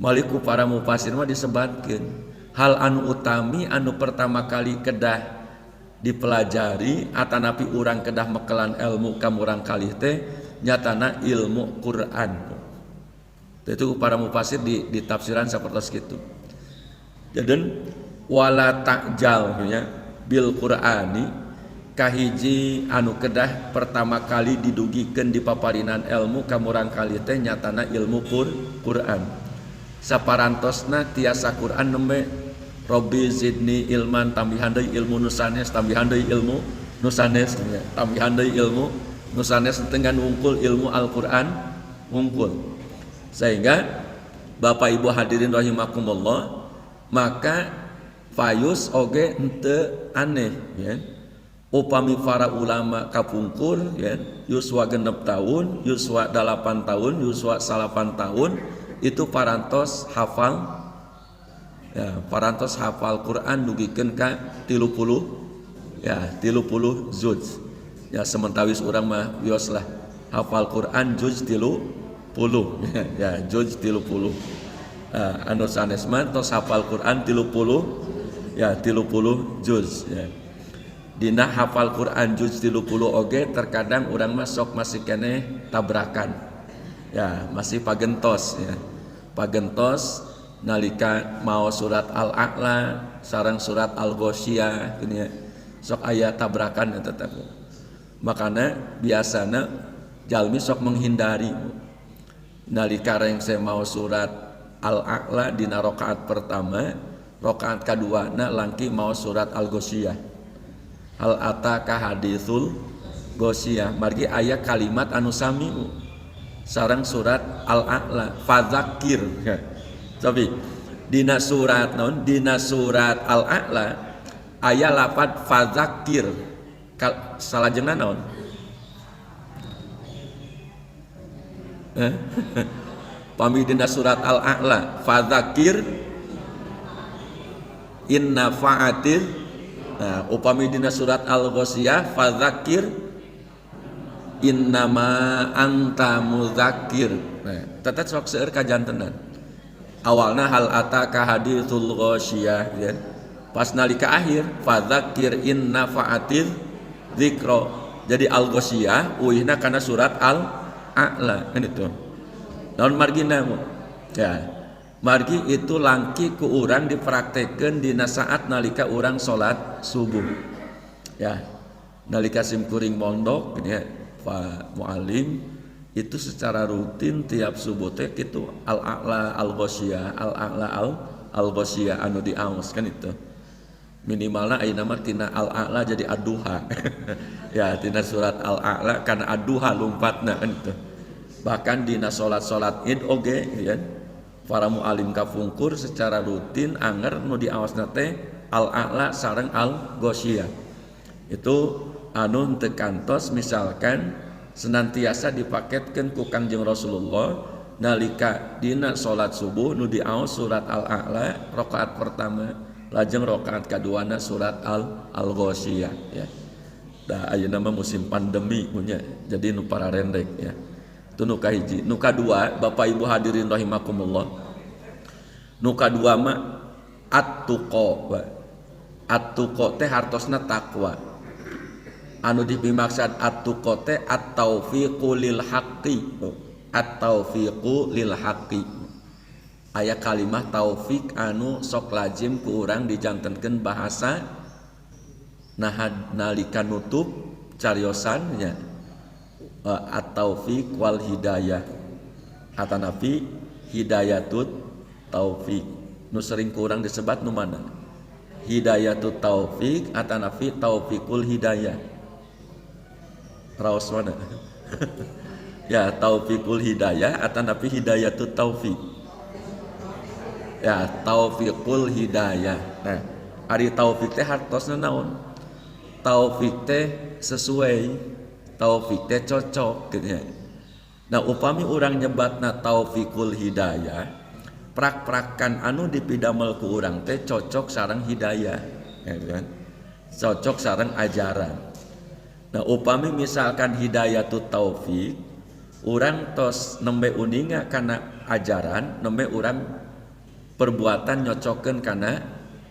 Maliku para mufasir mah disebatkeun hal anu utami anu pertama kali kedah dipelajari atanapi urang kedah mekelan ilmu ka murang kalih teh nyatana ilmu Quran. Itu para mufasir di tafsiran sapertos kitu. Jadi wala ta'jal ya bil Qur'ani kahiji anu kedah pertama kali didugikeun di paparinan ilmu ka murang kalih teh nyatana ilmu Quran. Saparantosna tiasa Quran nembe Robbi zidni ilman, tambihan deui ilmu nu sanes, tambihan deui ilmu nu sanes, tambihan deui ilmu nu sanes dengan wungkul ilmu Al-Qur'an wungkul. Sehingga Bapak Ibu hadirin rahimakumullah, maka fayus oge henteu aneh ya. Upami para ulama kapungkur ya, yuswa 6 tahun, yuswa 8 tahun, yuswa 9 tahun itu parantos hafal ya, parantos hafal Quran dugikeun ka 30 ya, 30 juz. Ya sementawis urang mah wios lah hafal Quran juz 30 ya, juz 30. Anu sanes mah tos hafal Quran 30 ya, 30 juz ya. Dina hafal Quran juz 30 oge terkadang urang mah sok masih keneh tabrakan. Ya, masih pagentos ya. Pagentos nalika mau surat Al-A'la sareng surat Al-Ghasyiyah gini ya. Sok aya tabrakan eta teh. Makana biasana jalmi sok menghindari nalika rengse mau surat Al-A'la dina rakaat pertama, rakaat kaduana langki mau surat Al-Ghasyiyah. Hal ataka haditsul ghasyiyah, margi aya kalimat anu sami sareng surat Al-A'la fadzakir. Tapi dina surat naon, dina surat Al-A'la aya lafad fadzakir. Salajengna naon? Pami dina surat Al-A'la fadzakir inna fa'atil. Nah, upami dina surat Al-Ghasyiyah fadzakir innama anta mudzakir. Nah, tetep sok seueur kajantenan. Awalna hal ataka haditsul ghasyiyah ya. Pas nalika akhir fadzakir inna fa'atil dzikra. Jadi Al-Ghasyiyah uihna kana surat Al-A'la kan itu. Naon margina mu? Ya. Margi itu langki ku urang dipraktekeun dina saat nalika urang salat subuh. Ya. Nalika sim kuring mondok gitu ya, Pak Muallim itu secara rutin tiap subuh teh kitu Al-A'la Al-Ghasyiyah, Al-A'la Al-Ghasyiyah anu diaos kan itu. Minimalna ayeuna mah tina Al-A'la jadi Ad-Duha. Ya, tina surat Al-A'la kana Ad-Duha lumpatna kan itu. Bahkan dina salat-salat Id oge ya. Para mualim kapungkur secara rutin anger nu diawasna teh Al-A'la sareng Al-Ghasyiyah. Itu anu teu kantos misalkan senantiasa dipaketkeun ku Kangjeng Rasulullah nalika dina salat subuh nu diaos surat Al-A'la rakaat pertama, lajeng rakaat kaduana surat Al-Ghasyiyah ya. Da ayeuna mah musim pandemi punya, jadi nu pararendek ya. Itu nu kahiji. Nu kadua, Bapak Ibu hadirin rahimakumullah. Nu kadua mah at-tuqa. At-tuqa teh hartosna takwa. Anu dipimaksad at-tuqa teh at-taufiqu lil haqqi. At-taufiqu lil haqqi. Aya kalimah taufik anu sok lazim ku urang dijantenkeun bahasa nah nalika nutup cariosan nya at-taufiq wal hidayah atanapi hidayatut taufik. Nu sering kurang disebat nu mana? Hidayatut taufik atanapi taufikul hidayah. Raos mana? Ya taufikul hidayah atanapi hidayatut taufik. Ya taufikul hidayah. Nah, ari taufik teh hartosna naon? Taufik teh sesuai, taufik teh cocok gitu ya. Nah upami urang nyebatna taufikul hidayah, prak-prakan anu dipidamel ku urang teh cocok sareng hidayah, ya kan? Cocok sareng ajaran. Nah upami misalkan hidayatut taufik, urang tos nembe uninga kana ajaran, nembe urang perbuatan nyocokeun kana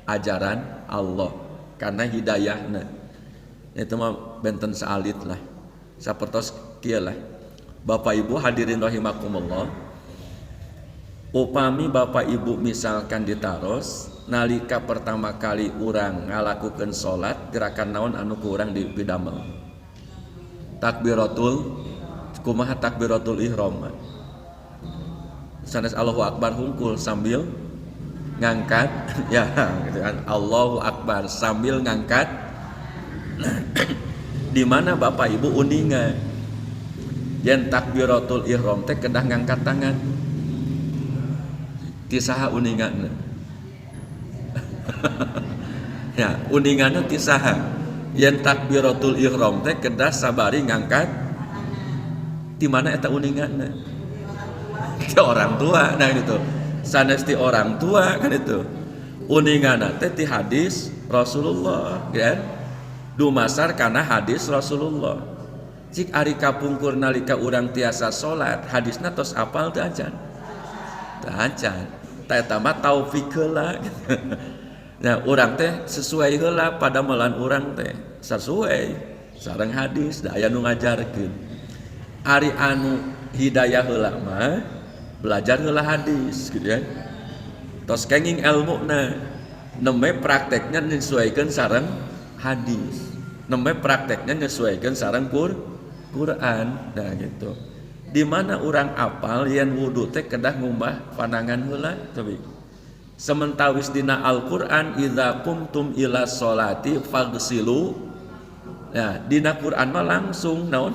ajaran Allah, kana hidayahna. Itu mah benten saalit lah. Sapertos kieu lah. Bapak Ibu hadirin rahimakumullah. Upami Bapak Ibu misalkan ditaros nalika pertama kali urang ngalakukeun salat, gerakan naon anu ku urang dipidamel? Takbiratul kumaha takbiratul ihram? Sanes Allahu Akbar hungkul sambil ngangkat ya gitu kan. Allahu Akbar sambil ngangkat. Di mana Bapak Ibu uninga yen takbiratul ihram teh kedah ngangkat tangan. Ti saha uningana? Ya, uningana ti saha? Yen takbiratul ihram teh kedah sabari ngangkat. Di mana eta uningana? Ti orang tua. Nah itu. Sanes ti orang tua kan itu. Uningana teh ti hadis Rasulullah, kan? Dumasar kana hadis Rasulullah. Cik ari kapungkur nalika urang tiasa salat, hadisna tos apal teu acan? Teu acan. Ta eta mah taufik heula. Nah, urang teh sesuai heula padamelan urang teh, sesuai sareng hadis da aya nu ngajarkeun. Ari anu hidayah heula mah belajar heula hadis gitu ya. Tos kenging elmuna, nembe prakteknya nyesuaikeun sareng hadis. Nembe prakteknya nyesuaikan sareng Quran. Nah gitu. Di mana urang apal yen wudu teh kedah ngumbah panangan heula tapi sementawis dina Al-Qur'an idza qumtum ila sholati faghsilu. Nah, dina Quran mah langsung naon?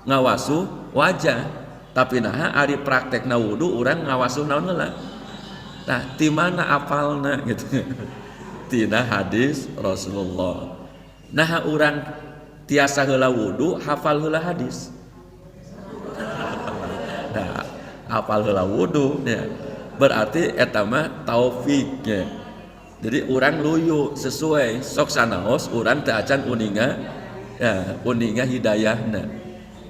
Ngawasuh wajah. Tapi nah ari praktekna wudu urang ngawasuh naon heula? Nah, di mana apalna gitu. Tina hadis Rasulullah. Nah urang tiasa heula wudu hafal heula hadis. Nah, hafal heula wudu ya. Berarti eta mah taufik ya. Jadi urang luyu sesuai sok sanaos urang teu acan uninga ya, uninga hidayahna.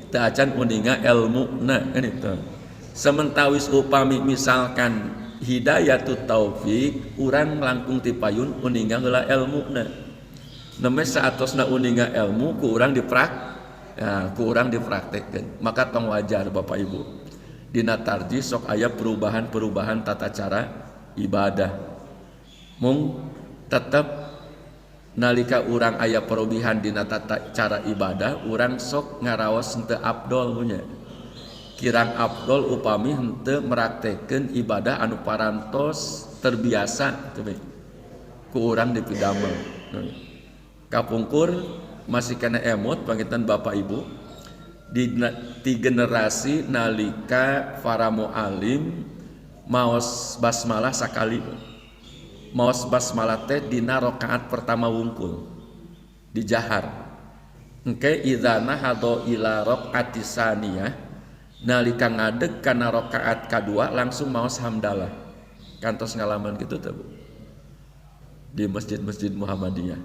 Teu acan uninga elmuna kan itu. Sementawis upami misalkan hidayatut taufik urang langkung tipayun uninga heula elmuna. Nembe saatosna uninga ilmu ku urang ya, ku urang dipraktekkeun. Maka tong wajar Bapak Ibu. Dina tarjih sok aya perubahan-perubahan tata cara ibadah. Mung tetep nalika urang aya perubahan dina tata cara ibadah, urang sok ngaraos henteu abdol punya. Kirang abdol upami henteu meraktekkeun ibadah anu parantos terbiasa teu ku urang dipidamel. Kapungkur masih kena emot pangitan Bapak Ibu di generasi nalika para mualim maos basmalah sakali. Maos basmalah teh dina rakaat pertama wungkul di jahar. Engke idza nahado ila rakaati saniyah nalika ngadeg kana rakaat kadua langsung maos hamdalah. Kantos ngalaman gitu teh Bu. Di masjid-masjid Muhammadiyah.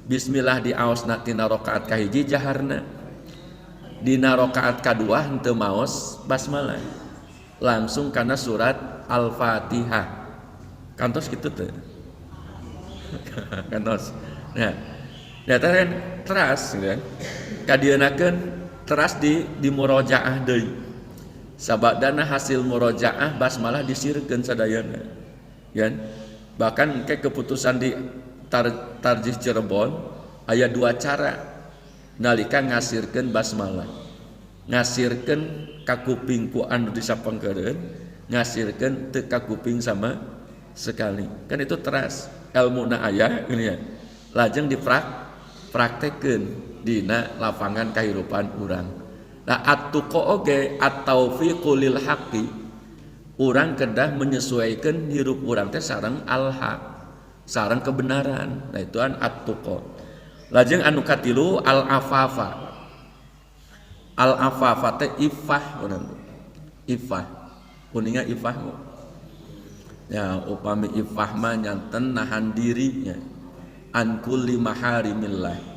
Bismillah diaosna tina rakaat kahiji jaharna, dina rakaat kadua henteu maos basmalah, langsung kana surat Al-Fatihah. Kantos kitu teh? Kantos. Nah, eta kan teras gitu kan. Kadieunakeun teras di murojaah deui. Sabadana hasil murojaah basmalah disirkeun sadayana. Kan? Bahkan ke keputusan di tarjih Cirebon aya dua cara nalika ngasirkeun basmalah. Ngasirkeun ka kuping ku anu disapengkeureun, ngasirkeun teu ka kuping sama sekali. Kan itu teras ilmuna aya gini ya. Lajeng dipraktekkeun dina lapangan kahirupan urang. Nah, at-tuqa oge at-taufiqu lil haqqi. Urang kedah menyesuaikan hirup urang teh sareng al-haq, sareng kebenaran. Nah, itu kan at-tuqa. Lajeng anu katilu al-afafa. Al-afafa teh ifah urang. Ifah. Kuninga ifah mu. Ya, upami ifah mah nyanten nahan dirinya an kulli maharimillah.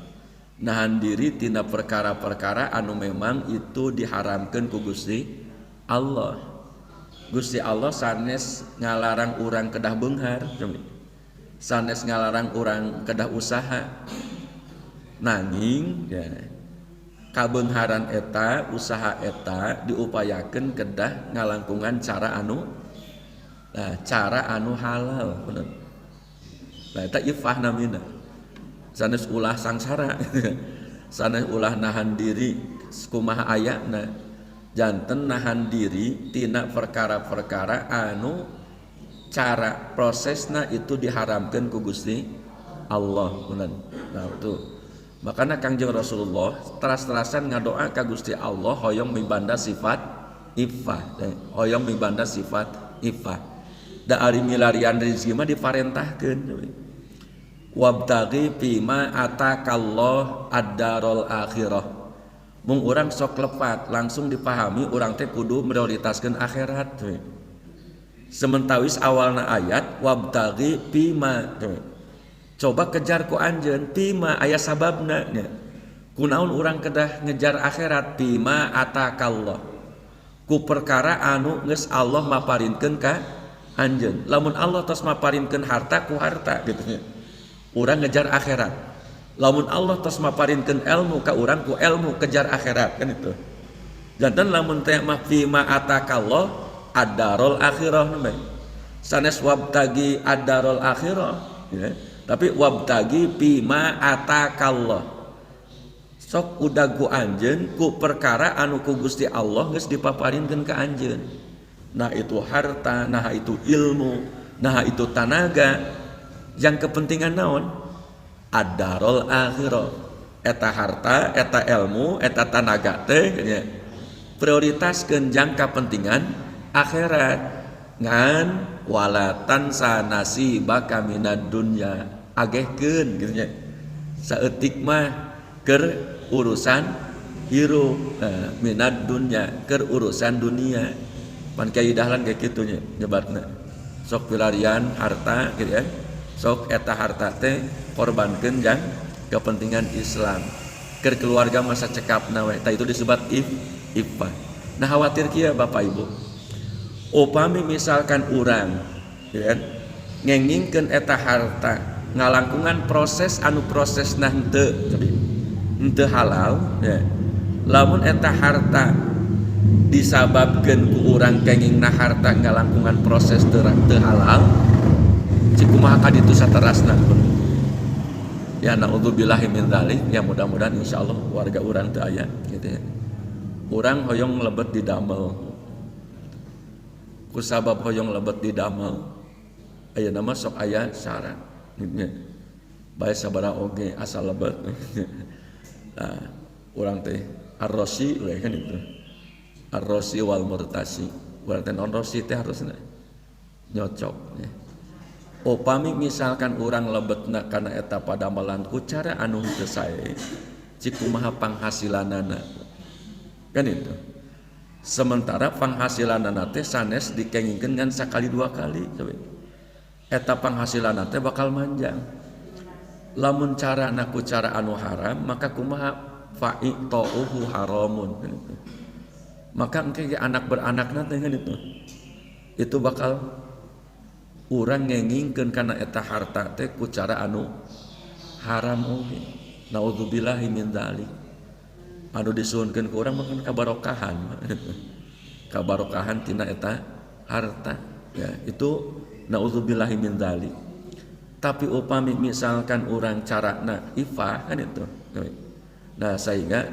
Nahan diri tina perkara-perkara anu memang itu diharamkeun ku Gusti Allah. Gusti Allah sanes ngalarang urang kedah beunghar, sanes ngalarang urang kedah usaha. Nanging ya, kabeungharan eta, usaha eta diupayakeun kedah ngalangkungan cara anu, nah, cara anu halal bener. Nah, eta ifah namina. Sanes ulah sangsara, sanes ulah nahan diri kumaha ayana, janten nahan diri tina perkara-perkara anu cara prosesna itu diharamkan ku Gusti Allah bener. Nah, itu makanya Kangjeng Rasulullah teras-terasan ngadoa ka Gusti Allah hoyong mibanda sifat ifah, hoyong mibanda sifat ifah. Da ari milarian rezeki mah diparentahkeun. Wabtaghi fima atakallah ad-darul akhirah. Mung urang sok lepat langsung dipahami urang teh kudu prioritaskeun akhirat. Sementawis awalna ayat wabtaghi fima. Coba kejar ku anjeun fima aya sababna nya. Kunaon urang kedah ngejar akhirat fima atakallah. Ku perkara anu geus Allah maparinkeun ka anjeun. Lamun Allah tos maparinkeun harta ku harta gitu nya. Urang ngejar akhirat. Lamun Allah tos maparinkeun ilmu ka urang ku ilmu kejar akhirat kan itu. Janten lamun teh mah fima atakallah ad-darul akhirah namanya. Sanes wabtagi ad-darul akhirah ya. Tapi wabtagi fima atakallah. Sok udag ku anjeun ku perkara anu ku Gusti Allah geus dipaparinkeun ka anjeun. Nah itu harta, nah itu ilmu, nah itu tanaga. Yang kepentingan naon? Ad-darul akhirah. Eta harta, eta ilmu, eta tanaga teh nya. Prioritaskeun jangka kepentingan akhirat. Ngan wala tansa nasibaka minad dunya. Agehkeun gitu nya. Saeutik mah keur urusan hirup, nah, minad dunya keur urusan dunia. Pan Kiai Dahlan kayak kitu nya nyebatna. Sok pilarian harta gitu ya. Sok eta harta teh korbankeun jang kepentingan Islam. Keur keluarga masa cekapna we. Tah itu disebut ifah. Nah khawatir kieu Bapak Ibu. Upami misalkan urang ya kan, ngengingkeun eta harta ngalangkungan proses anu prosesna henteu halal ya. Lamun eta harta disababkeun ku urang kengingna harta ngalangkungan proses teu halal, cik kumaha ka ditu saterasna pun. Ya naudzubillahi min dzalik, ya mudah-mudahan insyaallah warga urang teu aya gitu ya. Urang hoyong lebet di damel. Kusabab hoyong lebet di damel, ayeuna mah sok aya syarat gitu nya. Bae sabaraha oge asal lebet. Nah, urang teh ar-rasi we kan itu. Ar-rasi wal murtasi. Urang teh non rasi teh harusna nyocok ya. Upami misalkan urang lebetna kana eta padamelan ku cara anu henteu sae, cik kumaha panghasilanana. Kan itu. Sementara panghasilanana teh sanes dikengingkeun ngan sakali dua kali. Eta panghasilanana teh bakal manjang. Lamun cara ku cara anu haram maka kumaha fa'itauhu haramun. Maka engke anak beranakna teh kan itu bakal urang ngengingkeun kana eta harta teh ku cara anu haram oge. Naudzubillahi min dzalik. Anu disuhunkeun ku urang mah kan kabarokahan. Kabarokahan tina eta harta ya, itu naudzubillahi min dzalik. Tapi upami misalkan urang carana ifah kan itu. Nah sehingga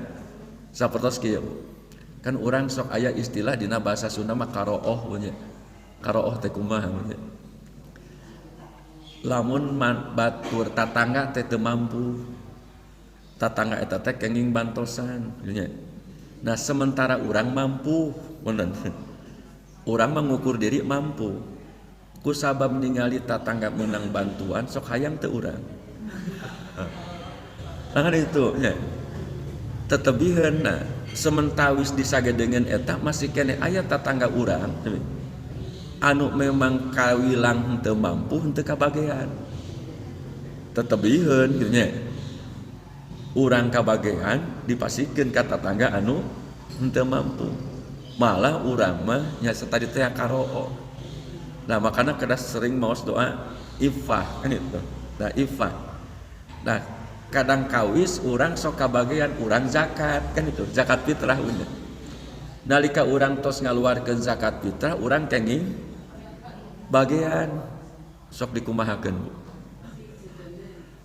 sapertos kieu kan urang sok aya istilah dina bahasa Sunda mah karooh nya. Karooh teh kumaha nya. Lamun batur tatangga teh teu mampu. Tatangga eta teh kenging bantosan nya. Nah sementara urang mampu, bener. Urang mengukur diri mampu. Ku sabab ningali tatangga menang bantuan sok hayang teu urang. Nah kan itu nya. Tetebiheun nah sementawis disagedengeun eta masih keneh aya tatangga urang anu memang kawilang henteu mampu henteu kabagean. Tetebiheun kitu nya. Urang kabagean dipasikeun ka tatangga anu henteu mampu. Malah urang mah nya tadi teh karoo. Nah makanya kedah sering maos doa ifah kan itu. Nah ifah. Nah kadang kawis urang sok kabagean urang zakat kan itu, zakat fitrah unya. Nalika urang tos ngaluarkeun zakat fitrah urang kenging bagean sok dikumahakeun Bu.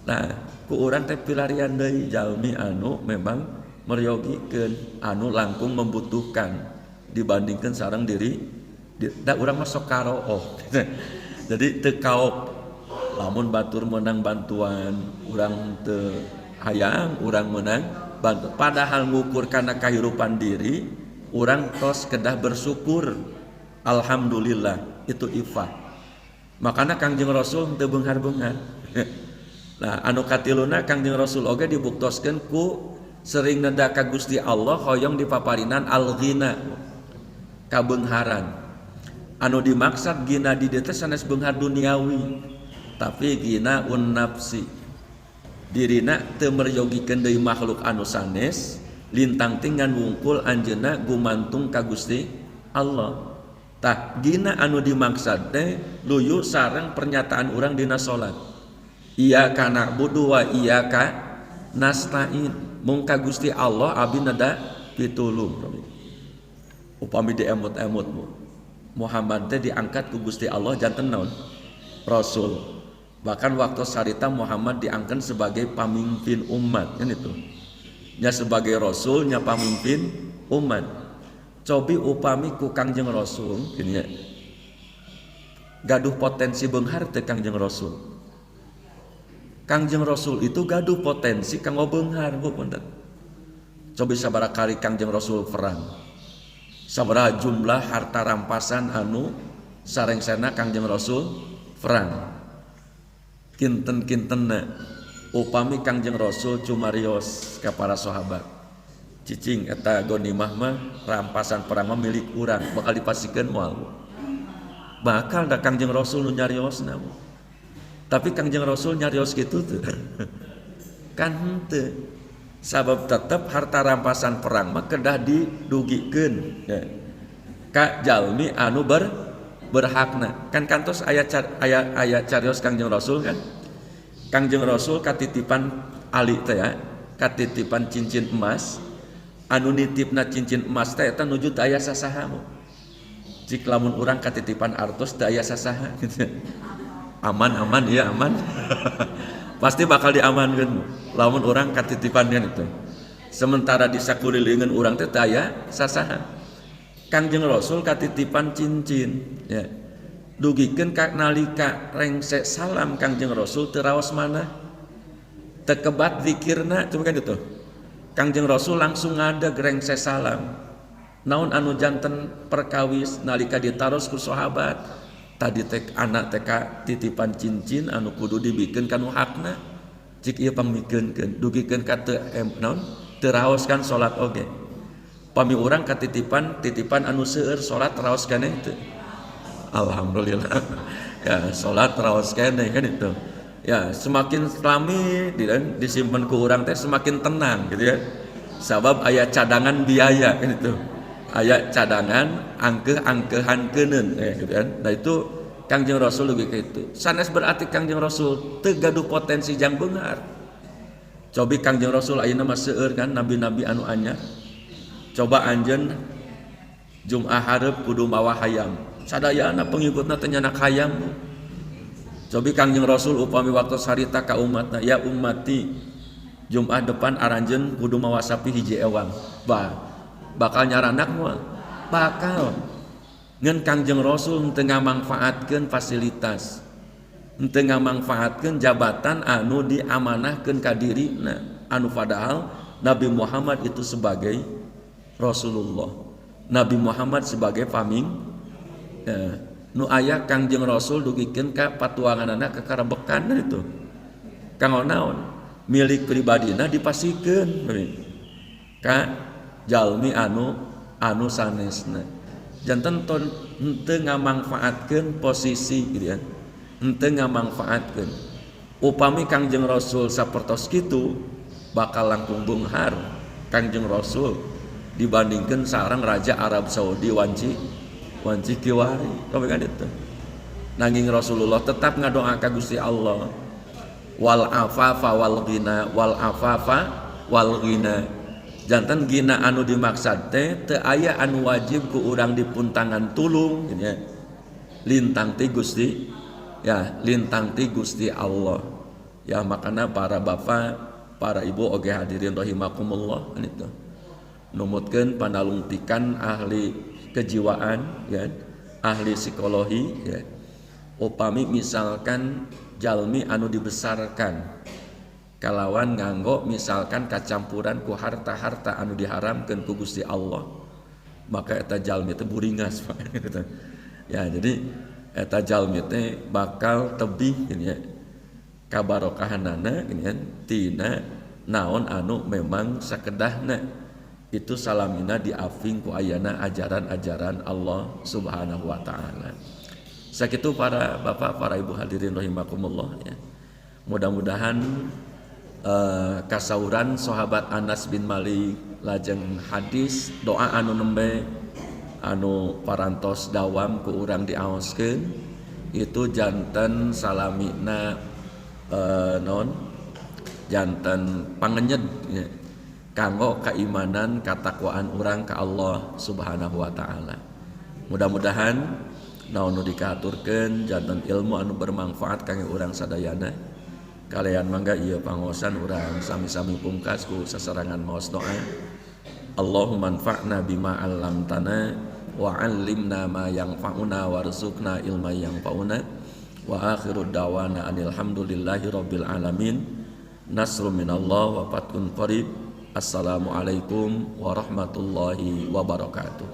Nah ku urang teh pilarian deui jalmi anu memang meryogikeun anu langkung membutuhkan dibandingkan sareng diri da urang mah sok karooh. Jadi teu kaop lamun batur menang bantuan urang teu hayang urang menang bantu padahal ngukur kana kahirupan diri urang tos kedah bersyukur alhamdulillah itu ifah. Makana Kangjeng Rasul teu beunghar-beunghar. Nah anu katiluna Kangjeng Rasul oge dibuktoskeun ku sering neda ka Gusti Allah hoyong dipaparinan al-ghina kabeungharan. Anu dimaksud gina di dieu teh sanes beunghar duniawi tapi gina un nafsi. Dirina teu meryogikeun deui makhluk anu sanes lintang tingan wungkul anjeunna gumantung ka Gusti Allah. Tah gina anu dimaksud teh luyu sareng pernyataan urang dina salat. Iyyaka na'budu wa iyyaka nasta'in. Mung ka Gusti Allah abdi neda pitulung. Upami diemut-emut Bu. Muhammad teh diangkat ku Gusti Allah janten naon? Rasul. Bahkan waktu sarita Muhammad diangkat sebagai pamimpin umat kan itu. Nya sebagai rasul nya pamimpin umat. Cobi upami ku Kangjeng Rasul gini ya. Gaduh potensi beunghar teh Kangjeng Rasul. Kangjeng Rasul itu gaduh potensi kanggo beunghar Bu punten. Cobi sabaraha kali Kangjeng Rasul perang. Sabaraha jumlah harta rampasan anu sarengsena Kangjeng Rasul perang. Kinten-kintenna upami Kangjeng Rasul cumarios ka para sahabat. Cicing eta gonimah mah rampasan perang mah milik urang bakal dipasikeun moal. Bakal da Kangjeng Rasul nu nyariosna. Tapi Kangjeng Rasul nyarios kitu teu. Kan henteu. Sabab tetep harta rampasan perang mah kedah didugikeun ya. Ka jalmi anu berhakna. Kan kantos aya aya carios Kangjeng Rasul kan. Kangjeng Rasul katitipan Ali teh ya, katitipan cincin emas. Anu nitipna cincin emas teh eta nuju teu aya sasaha. Cik lamun urang katitipan artos teu aya sasaha gitu. Aman aman iya aman. Pasti bakal diamankeun lamun urang katitipan kan itu. Sementara di sakulilingan urang teh teu aya sasaha. Kangjeng Rasul katitipan cincin ya. Dugikeun ka nalika rengse salam Kangjeng Rasul teu raos manah. Teu kebat zikirna cuma kan itu. Kangjeng Rasul langsung ngadeg rengse salam. Naon anu janten perkawis nalika ditaros ku sahabat. Tadi teh anak teh titipan cincin anu kudu dibikeun kanu hakna. Cik ieu pangmikeunkeun dugikeun ka teu naon teu raos kan salat oge. Pami urang katitipan titipan anu seueur salat raos keneh teu. Alhamdulillah. Ya salat raos keneh kan itu. Ya, semakin lami disimpan ku urang teh semakin tenang gitu ya. Sabab aya cadangan biaya gitu. Aya cadangan angkeh-angkehan keuneun gitu kan. Nah itu Kangjeng Rasul lebih ke itu. Sanes berarti Kangjeng Rasul teu gaduh potensi jang beunghar. Cobi Kangjeng Rasul ayeuna mah seueur kan nabi-nabi anu anyar. Coba anjeun Jumat hareup kudu mawa hayam. Sadayana pengikutna teh nyanak hayam. Cobi Kangjeng Rasul upami waktu harita ka umatna, ya ummati, Jumat depan aranjeun kudu mawa sapi hiji ewang. Bah, bakal nyaranak moal? Bakal. Ngan Kangjeng Rasul teu ngamangfaatkeun fasilitas, henteu ngamangfaatkeun jabatan anu diamanahkeun ka dirina, anu padahal Nabi Muhammad itu sebagai Rasulullah, Nabi Muhammad sebagai paming ya, nu aya Kangjeng Rasul dugikeun ka patuanganana kakarebekan itu kanggo naon milik pribadina dipasikeun ka jalmi anu sanesna. Janten henteu ngamangfaatkeun posisi gitu ya, henteu ngamangfaatkeun. Upami Kangjeng Rasul sapertos kitu bakal langkung beunghar Kangjeng Rasul dibandingkan sareng raja Arab Saudi wanci kiwari kan itu. Nanging Rasulullah tetap ngadoa ka Gusti Allah, wal afafa wal ghina, wal afafa wal ghina. Janten gina anu dimaksad teh teu aya anu wajib ku urang dipuntangan tulung gitu ya. Lintang ti Gusti ya, lintang ti Gusti Allah ya. Makana para bapak, para ibu oge hadirin rahimakumullah kan itu numutkeun panalungtikan ahli kejiwaan ya, ahli psikologi ya. Upami misalkan jalmi anu dibesarkan kalawan nganggo misalkan kacampuran ku harta-harta anu diharamkeun ku Gusti Allah, maka eta jalmi teh buringas Pak gitu. Ya, jadi eta jalmi teh bakal tebih gini ya kabarokahanana gini ya tina naon anu memang sakedahna itu salamina diafing ku ayana ajaran-ajaran Allah Subhanahu wa taala. Sakitu para bapak, para ibu hadirin rahimakumullah ya. Mudah-mudahan kasauran sahabat Anas bin Malik lajeng hadis doa anu nembe anu parantos dawam ku urang diaoskeun itu janten salamina non janten pangenyed ya, kanggo keimanan katakwaan urang ka Allah Subhanahu wa taala. Mudah-mudahan naon nu dikaturkeun janten ilmu anu bermanfaat kangge urang sadayana. Kalian mangga ieu pangosan urang sami-sami pungkas ku sasarangan maos doa. Allahumma anfa'na bima 'allamtana wa 'allimna ma yanfa'una warzuqna ilman yanfa'una. Wa akhiru da'wana anil hamdulillahi rabbil alamin. Nasrun minallah wa fathun qarib. Assalamualaikum warahmatullahi wabarakatuh.